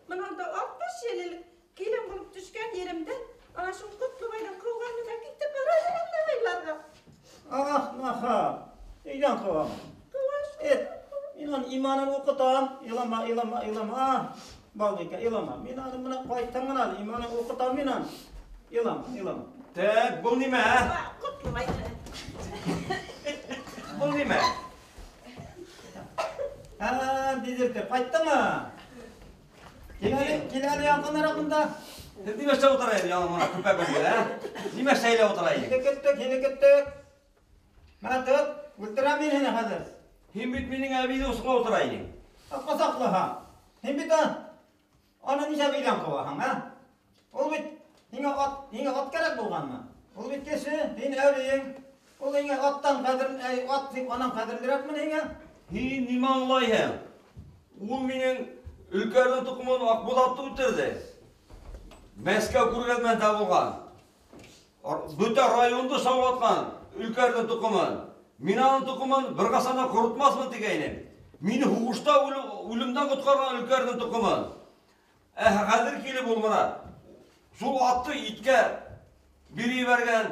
Бына анда 60 йыл элек килен булып төшкән еремдән ана шул Ҡотлобайҙың ҡыуғаны да китеп бара иларға. Ах, наха, өйҙән ҡыуам. Эт, мин уның иманын уҡытам. Илама, илама, илама. Балбикә, илама. Мин аны бына ҡайттым ғына, иманын уҡытам мин аны. Илама, илама. Так, был нимә? Ҡотлобай. Был нимә? Һә, дезертир, ҡайттыңмы? Кил әле яҡыныраҡ бында. Һеҙ нимә эшләп ултыра инең, яңы бына күпә күлгә, ә? Нимә шәйләп ултыра инең? Һине көттөк, һине көттөк. Мына тот, үлтерәм мин һине хәҙер. Һин бит минең әбейҙе усҡа ултыра инең. Ҡасаҡлыһа. Һин бит аны нисә өйҙән ҡыуаһың, ә? Ул бит һиңә ат кәрәк булғанмы? Ул бит кеше, һин әбейең. Ул һиңә аттан ҡәҙер, әй, ат тип анан ҡәҙерлерәкме һиңә? Һин нимә аңлайһың? Ул минең өлкәрҙең тоҡомон Аҡбуҙатты үтерҙе. Мәскәү күргәҙмән табылған. Бөтә районды шаулатҡан өлкәрҙең тоҡомон. Мин аның тоҡомон бер ҡасан да ҡоротмаҫмын тигәйнем. Мине һуғышта үлемдән ҡотҡарған өлкәрҙең тоҡомон. Ә хәҙер килеп ул бына шул атты иткә биреп ебәргән.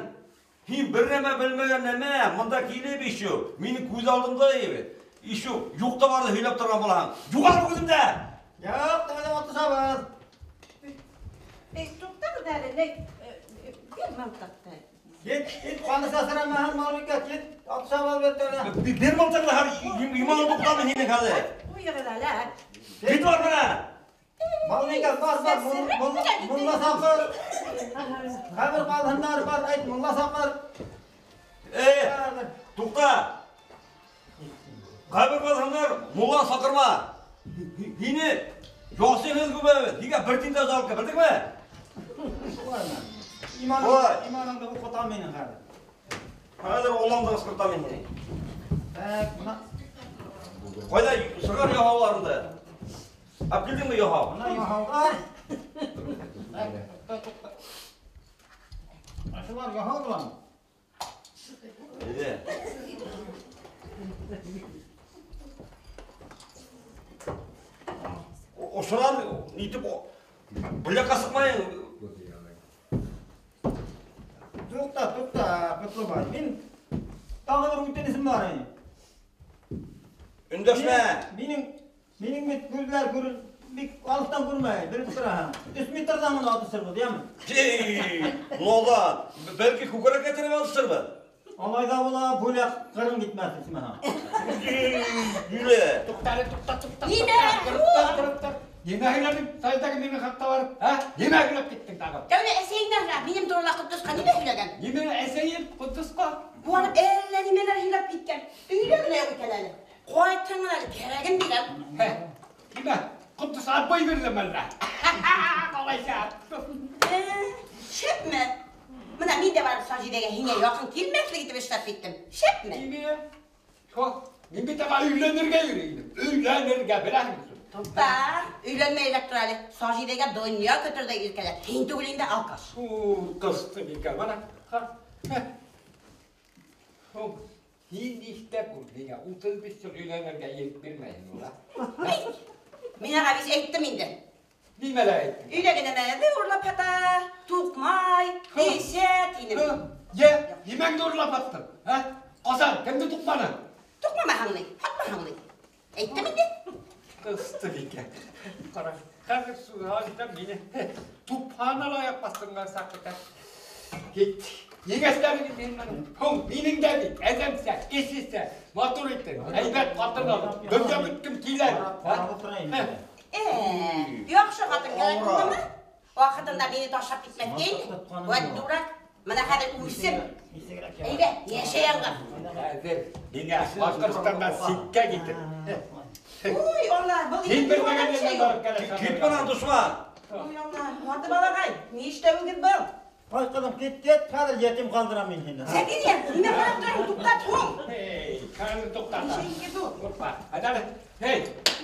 Һин бер нәмә белмәгән нәмә, бында килеп ишеү, минең күҙ алдымда бит. Ишеү, юҡ та барҙы һөйләп торған булаһың. Юғал күҙемдә! Юҡ, тәүҙә атышабыҙ. Эй, туҡтағыҙ әле, ней, бир мылтыҡты. Кит, кит, ҡаны сәсрәмәһен, Балбикә, кит, атышабыҙ бер тәүҙә. Бир мылтыҡты хәҙер, иманыңды туҡтамын һинең хәҙер. Ҡуйығыҙ әле, ә? Кит бар бына! Балбикә, бар, бар, мулла саҡыр. Ҡәбер ҡаҙһындар, бар, әйт, мулла саҡыр. Эй, туҡта! Ҡәбер ҡаҙһындар, мулла саҡырма. Һине ясиһыҙ күбәбеҙ, һиңә бер тин дә жалко, белдеңме? Иманыңды уҡытам минең хәҙер. Хәҙер олаңды ҡысҡыртам мин һине. Так, бына. Ҡайҙа сығар яһауларыңды? Алып килдеңме яһау? Бына яһауҙар. Так, туҡта, туҡта. Ошолар яһау буламы? Әйҙә. Ошонан нитеп беләккә сыҡмайың. Туҡта, туҡта, Ҡотлобай. Мин тағы бер үтенесем бар ине. Өндәшмә. Минең бит күҙҙәр күрер, бик алыҫтан күрмәй, белеп тораһың. 3 метрҙан ғына атышырбыҙ, йәме? Эй, надан, бәлки күкрәккә терәп атышырбыҙ. Алай ҙа була, бүләк ҡырын китмәҫ, исмаһам. Йүлә. Туҡта әле, туҡта, туҡта, Нимә? туҡта, туҡта. Нимә һөйләнең? Сайҙағы минең хаҡта барып, ә? Нимә һөйләп киттең тағы? Тәүҙә әсәйеңдән һора, минең турала Ҡотдосҡа нимә һөйләгән? Нимә әсәйем Ҡотдосҡа? Ҡыуанып әллә нимәләр һөйләп киткән. Өйҙә генә юҡ икән әле. Ҡайтһын әле, кәрәген бирәм. Һә, нимә? Ҡотдос отбой бирҙеме әллә? Ҡалайса. Шәпме? Бына мин дә барып Сажиҙәгә һиңә яҡын килмәҫлек итеп эшләп киттем. Шәпме? Нимә? Шо, мин бит аңа өйләнергә йөрөй инем. Өйләнергә, беләһеңме? Туҡта, өйләнмәйерәк тор әле. Сажиҙәгә донъя көтөрҙәй иркәләп. Һин түгел инде алкаш. Фу, ҡысты микән, бына. Ха, ха. Фу, һин нишләп ул миңә 35 йыл өйләнергә ирек бирмәйһең ул, а? Мин аңа бит әйттем инде. Нимәләр әйттең? Өйҙә генә мәҙе урлап һата, туҡмай, нисә тинем. Һы, йә, нимәңде урлап һаттың? Ә? Ҡасан, кемде туҡманың? Туҡмамаһаң ни, һатмаһаң ни? Әйттем инде. Ҡысты микән. Ҡара, хәҙер Сажиҙә мине тупһана ла аяҡ баҫтырған саҡ бөтә. Кит. Еңәстәре бит мин моның. Һуң, минең дә бит, әҙәмсә, кешесә, матур итеп, һәйбәт ҡатын алып, донъя бөткөм килә. Ҡарап ултырайым. Яҡшы ҡатын кәрәк булдымы? Ваҡытында мине ташлап китмәҫкә инде. Вот дурак. Мына хәҙер үсем. Әйҙә, йәшә яңғыҙ. Хәҙер миңә Башҡортостандан ситкә китеп. Уй, Алла, был Һин белмәгән ерҙән барып киләһең. Кит бынан, дошман. Уй, Алла, һатып алағай. Ни эшләүегеҙ был? Ай, ҡыҙым, кит, кит, хәҙер ятим ҡалдырам мин һине. Зәкирйә, нимә ҡарап тораһың? Туҡтат һуң. Эй, хәҙер туҡтата. Нисә икән ул? Ҡурҡма. Айҙа әле. Эй,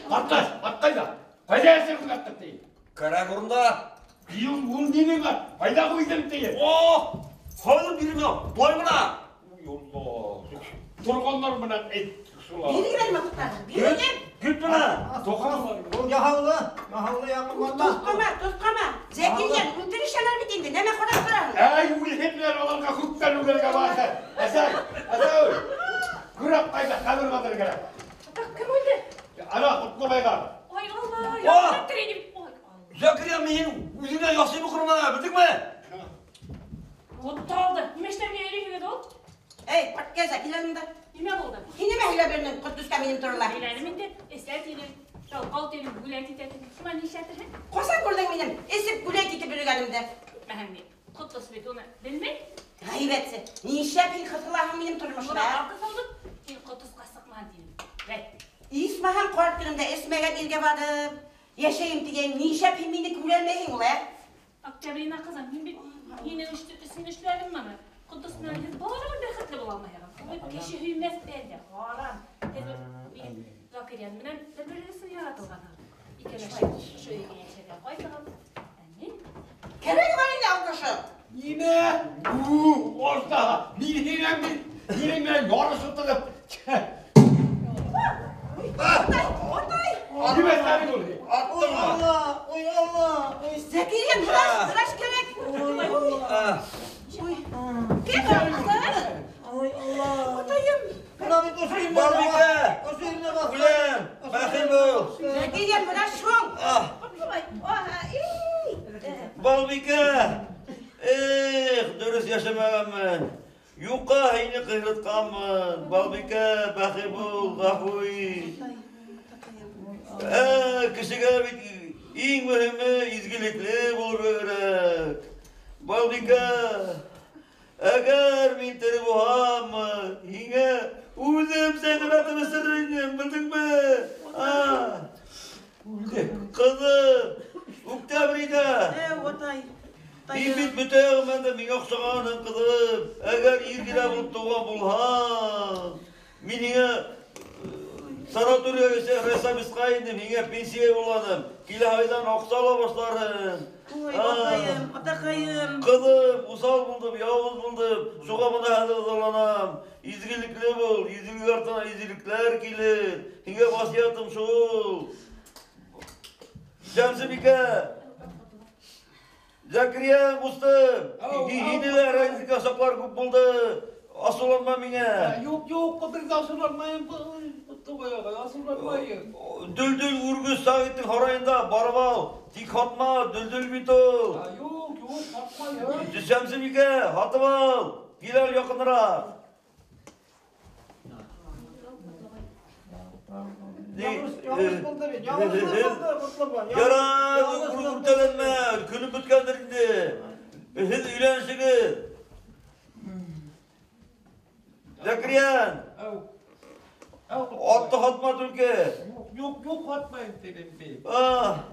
ҡарташ, ат ҡайҙа? Ҡайҙа йәшерҙең атты тейем? Кәрәк урында. Ул, ул минең ат. Ҡайҙа ҡуйҙың тейем? О, хәҙер бирмә, бай мына. Алла. Торғандар менән әйт шулар. Бирегеҙ әле мылтыҡтарҙы. Бирегеҙ. Кит бына. Тоҡанлар. Ул яһаулы, яһаулы яҡын барма. Тосҡама, тосҡама. Зәкирйә, үлтерешәләр бит инде. Нәмә ҡарап тораһың? Әй, үлһенләр, уларға күптән үлергә башы. Әсәй, әсәй. Көрәк ҡайҙа, хәбәр баҙыр кәрәк. Атаҡ, кем үлде? Ана, Ҡотлобайға. Ой, Алла, О! яҡын терәйем. Ой, Алла. Зәкирйә, мин үҙеңә яҡшы уҡырмын, белдеңме? Ҡотто алды. Нимә эшләргә йөрөйһөгөҙ ул? Эй, ҡарт кәзә, кил әле бында. Нимә булды? Һин нимә һөйләп йөрөнөң Ҡотдоска минең турала? Һөйләнем инде, эсә тинем, ялҡау тинем, гүләйт итә тинем. Шуңа ни эшләтерһең? Ҡасан күрҙең минең эсеп гүләйт итеп йөрөгәнемде? Мәһәм ни, Ҡотдос бит уны белмәй. Ғәйбәтсе, ни эшләп һин ҡыҫылаһың минең тормошома? Уны ҡыҫылдым, һин Ҡотдосҡа сыҡмаһын тинем. Вәт. Исмаһам ҡарт көнөмдә эсмәгән иргә барып, йәшәйем тигән, ни эшләп һин мине күрәлмәйһең ул, ә? Октябрина ҡыҙым, мин бит һинең өсөн эшләнем маны. Ҡотдос менән һеҙ барыбер бәхетле була алмайһығыҙ. Ул бит кеше һөймәҫ бәндә, харам. Һеҙ бит Закирйән менән бер-берегеҙ өсөн яратылғанһығыҙ. Икәүләшеп ошо өйгә йәшәргә ҡайтығыҙ. Ә мин? Кәрәге бар инде алҡышы. Нимә? Орта, мин һинән бит, һинең менән ярышып тороп. Атай, атай. Нимә эшләнең ул? Ой, Алла, ой, Алла, ой. Зәкирйән, враж, враж кәрәк. Ой, Ой. Кем ул? Ой, Алла. Атайым. Бына бит ошо еренә Балбикә. Ошо еренә баҫ. Үләм, бәхил бул. Зәкирйән, враж һуң. Ah. Ҡотлобай. Аһа, эй. Балбикә. Эх, дөрөҫ йәшәмәгәнмен. Юҡҡа һине ҡыйырытҡанмын. Балбикә, бәхил бул, ғәфү ит. Кешегә бит иң мөһиме изгелекле булырға кәрәк. Балбикә, әгәр мин тере булһаммы, һиңә үҙем сәғәтем эсерер инем, белдеңме? Үлде. Ҡыҙым, Октябрина. Атай. Мин бит бөтә яғынан да миңә оҡшағанһың, ҡыҙым. Әгәр ир генә булып тыуған булһаң, мин һиңә санаторийға рәсәм инем, һиңә пенсия юлланым. Килә айҙан аҡса ала башларһың. Ой, атайым, атаҡайым. Ҡыҙым, уҫал булдым, яуыз булдым. Шуға бына хәҙер ыҙаланам. Изгелекле бул, изгелек артынан изгелекләр килер. Һиңә васыятым шул. Шәмсебикә, Зәкирйә ҡустым, һине лә рәнйеткән саҡлар күп булды. Асыуланма миңә. Юҡ, юҡ, бер ҙә асыуланмайым. Ҡотлобай ағай, асыуланмайым. Дөлдөл Үргөс Сәғиттең һарайында барып ал. Тик һатма, дөлдөл бит ул. Юҡ, юҡ, һатмайым. Шәмсебикә, һатып ал. Кил әле яҡыныраҡ. Яңылыш, яңылыш булды бит, яңылыш булды, Ҡотлобай. Ярай, үртәләнмә, көнөм бөткәндер инде. Һеҙ өйләнешегеҙ. Зәкирйән. Әү. Әү. Атты һатма түлке. Юҡ, юҡ, юҡ, һатмайым тинем бит. Ah.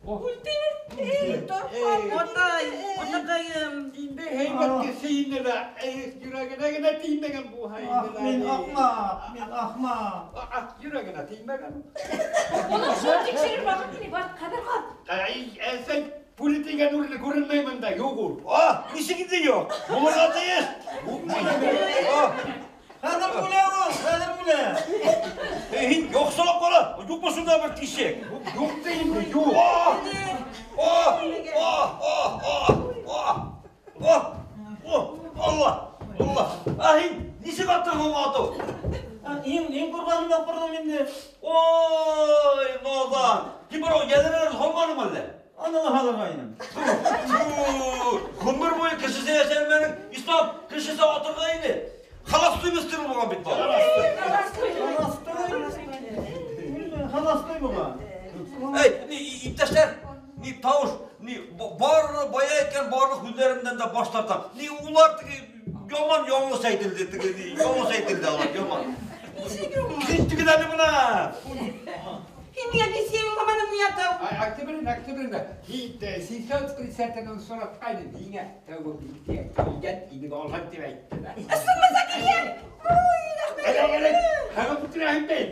Үлде. Эй, торҡан, атай, атаҡайым. Инде һәйбәт кеше ине лә, йөрәгенә генә теймәгән булһа инде лә. Мин ахмаҡ, мин ахмаҡ. Йөрәгенә теймәгән. Уның шул тикшерер ваҡыт ни бар, ҡәбер ҡат. Ай, әсәй, пуля тейгән урыны күренмәй бында, юҡ ул. Нисек инде юҡ? Булырға тейеш. Хәҙер үлә ул, хәҙер үлә. Эй, һин яҡшылап ҡара, юҡмы шунда бер тишек? Юҡ тейем, юҡ. Алла, Алла. Һин нисек аттың һуң атыу? Һин ҡурғаныңдан ҡурҙым инде. Ой, наҙан. Һин берәү йәҙрәләрҙе һалманыңмы әллә? Аны ла һалырға инем. Ғүмер буйы кешесә йәшәмәнең, ислам кешесә атырға ине. Холостой бестерел булған бит был. Холостой. Холостой булған. Эй, ни, иптәштәр, ни тауыш, Ни бар бая әйткән барлыҡ һүҙҙәремдән дә баш тартам. Ни улар теге яман яңылыш әйтелде, теге яңылыш әйтелде алар, яман. Нисек яман? Киттегеҙ әле бына. Һин миңә пенсия юлламаның ни ятау? Октябрина, Октябрина, һин 730-ын соратҡайның, һиңә тәүге пенсия килгән инеп алған тип әйттеләр. Ысынмы, Закирьян? Ой, рәхмәт. Әле, әле, һәм бөтөрәһең бит.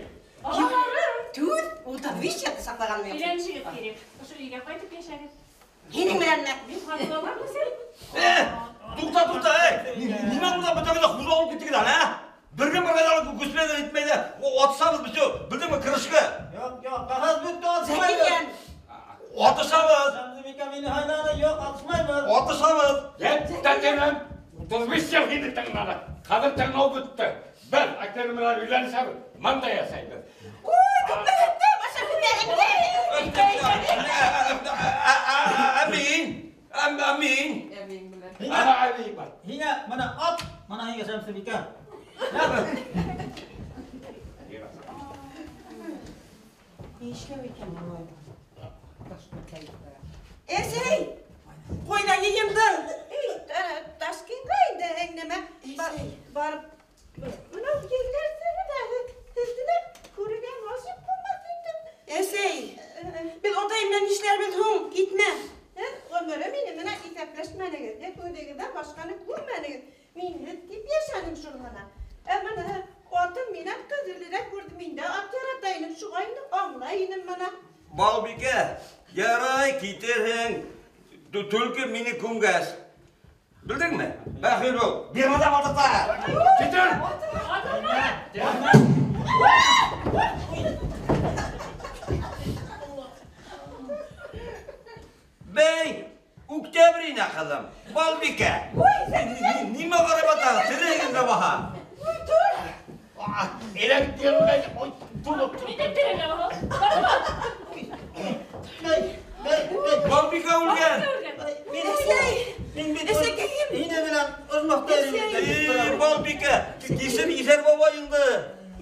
Балаларым. Түҙ, 35 йыл саҡлағаным юҡ. Өйләнешегеҙ кәрәк. Ошо өйгә ҡайтып йәшәгеҙ. Һинең менәнме? Мин һатып алам, Гүзәл. Туҡта, туҡта, эй! Нимә бында бөтәгеҙ ҙә хужа булып киттегеҙ әле, ә? Бергә бергә әле күсмәйҙәр, итмәйҙәр. Атышабыҙ бит, белдеңме, крышка. Юҡ, юҡ, ҡағыҙ бөттө, атышмайбыҙ. Закирьян. Атышабыҙ. Шәмсебикә мине һайланы, юҡ, атышмайбыҙ. Атышабыҙ. Тәтәнәм, 35 йыл һине тыңланы. Хәҙер тыңлау бөттө. Беҙ Октябрина менән өйләнешәбеҙ, мында ясайбыҙ. Ой, күпме һөттө, башы һөтәлеңде. Әмин, әмин. Ана әмин бар. Һиңә бына ат, бына һиңә Шәмсебикә. Ни эшләү икән малай? Әсәй, ҡайҙа йыйындың? Эй, Ташкентҡа инде әңгәмә. Барып, бынау елдәрҙе лә һеҙҙе лә күрергә насип булмаҫ инде. Әсәй, беҙ атайым менән нишләрбеҙ һуң? Китмә. Һеҙ ғүмере мине менән иҫәпләшмәнегеҙ, һеҙ үҙегеҙҙән башҡаны күрмәнегеҙ. Мин һеҙ тип йәшәнем шул ғына. Ә бына атым минән ҡәҙерлерәк күрҙе, мин дә ат ярата инем, шуға инде аңлай инем бына. Балбикә, ярай китерһең, түлке мине күмгәс. Белдеңме? Бәхил бул. Бирмәҙә мылтыҡты. Китер! Атылма! Бей, Октябрина ҡыҙым, Балбикә. Нимә ҡарап ятаһың? Терегеҙ ҙә баһа. Эләктермәй, ой, тулып тор. Мин дә терелә ул. Барма. Балбикә үлгән. Әсәй, Мин бит Әсәкәйем. һине менән ожмахта йөрөйөм. Балбикә, кисер иҫәр бабайыңды.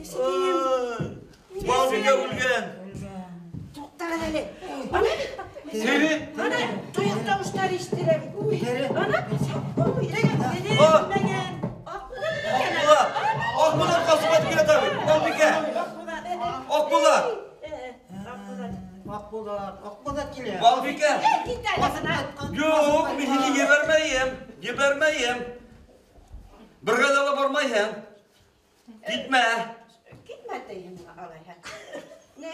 Әсәкәйем. Балбикә үлгән. Туҡтағыҙ әле. Ана бит, Тере. ана тояҡ тауыштары ишетелә бит. Тере. Ана, ой, тере үлмәгән. Аҡбуҙат икән. Аҡбуҙат. Аҡбуҙат ҡасып ҡайтып килә бит. Балбикә. Аҡбуҙат. Аҡбуҙат. Аҡбуҙат, Аҡбуҙат килә. Балбикә. Кит әле бына. Юҡ, мин һине ебәрмәйем. Ебәрмәйем. Бергә ҙә бармайһың. Китмә. Китмә тейем алайһа. Ни,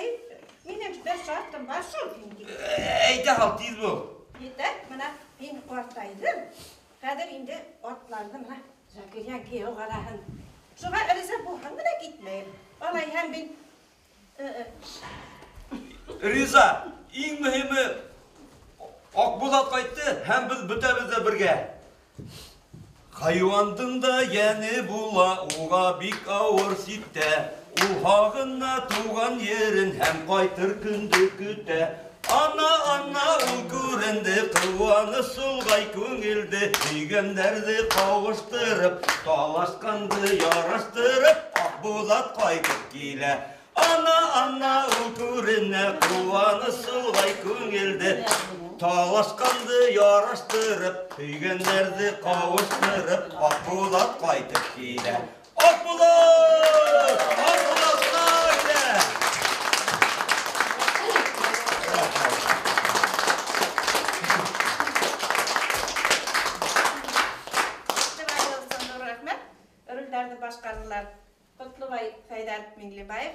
минең бер шартым бар шул инде. Әйтә һал, тиҙ бул. Етә, бына мин ҡартайҙым. Хәҙер инде атларҙы бына Закирйән кейәү ҡараһын. Шуға риза булһаң ғына китмәйем. Алайһа мин, Риза, иң мөһиме Аҡбуҙат ҡайтты һәм беҙ бөтәбеҙ ҙә бергә. Хайуандың да йәне була, уға бик ауыр ситтә. Ул һағына тыуған ерен һәм ҡайтыр көндө көтә. Ана, ана, ул күренде, ҡыуаныс шулай күңелде. Һөйгәндәрҙе ҡауыштырып, талашҡанды яраштырып, Аҡбуҙат ҡайтып килә. Ана, ана, ул күренә, ҡыуаныс шулай күңелде. Талашҡанды яраштырып, һөйгәндәрҙе ҡауыштырып, Аҡбуҙат ҡайтып килә. Аҡбуҙат! Аҡбуҙат ҡайҙа? Рәхмәт. Ролдәрҙе башҡарҙылар. Ҡотлобай Хәйҙәр Миңлебаев,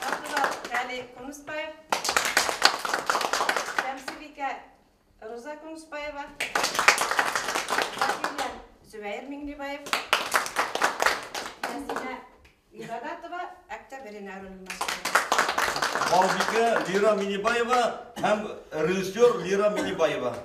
Аҡбуҙат Ғәли Ҡунысбаев, Шәмсебикә Роза Ҡунысбаева, Закирйән Зөбәйер Миңлебаев, Нәсимә Ғибадатова, Октябрина ролен башҡарҙы. Балбикә Лира Минибаева һәм режиссер Лира Минибаева.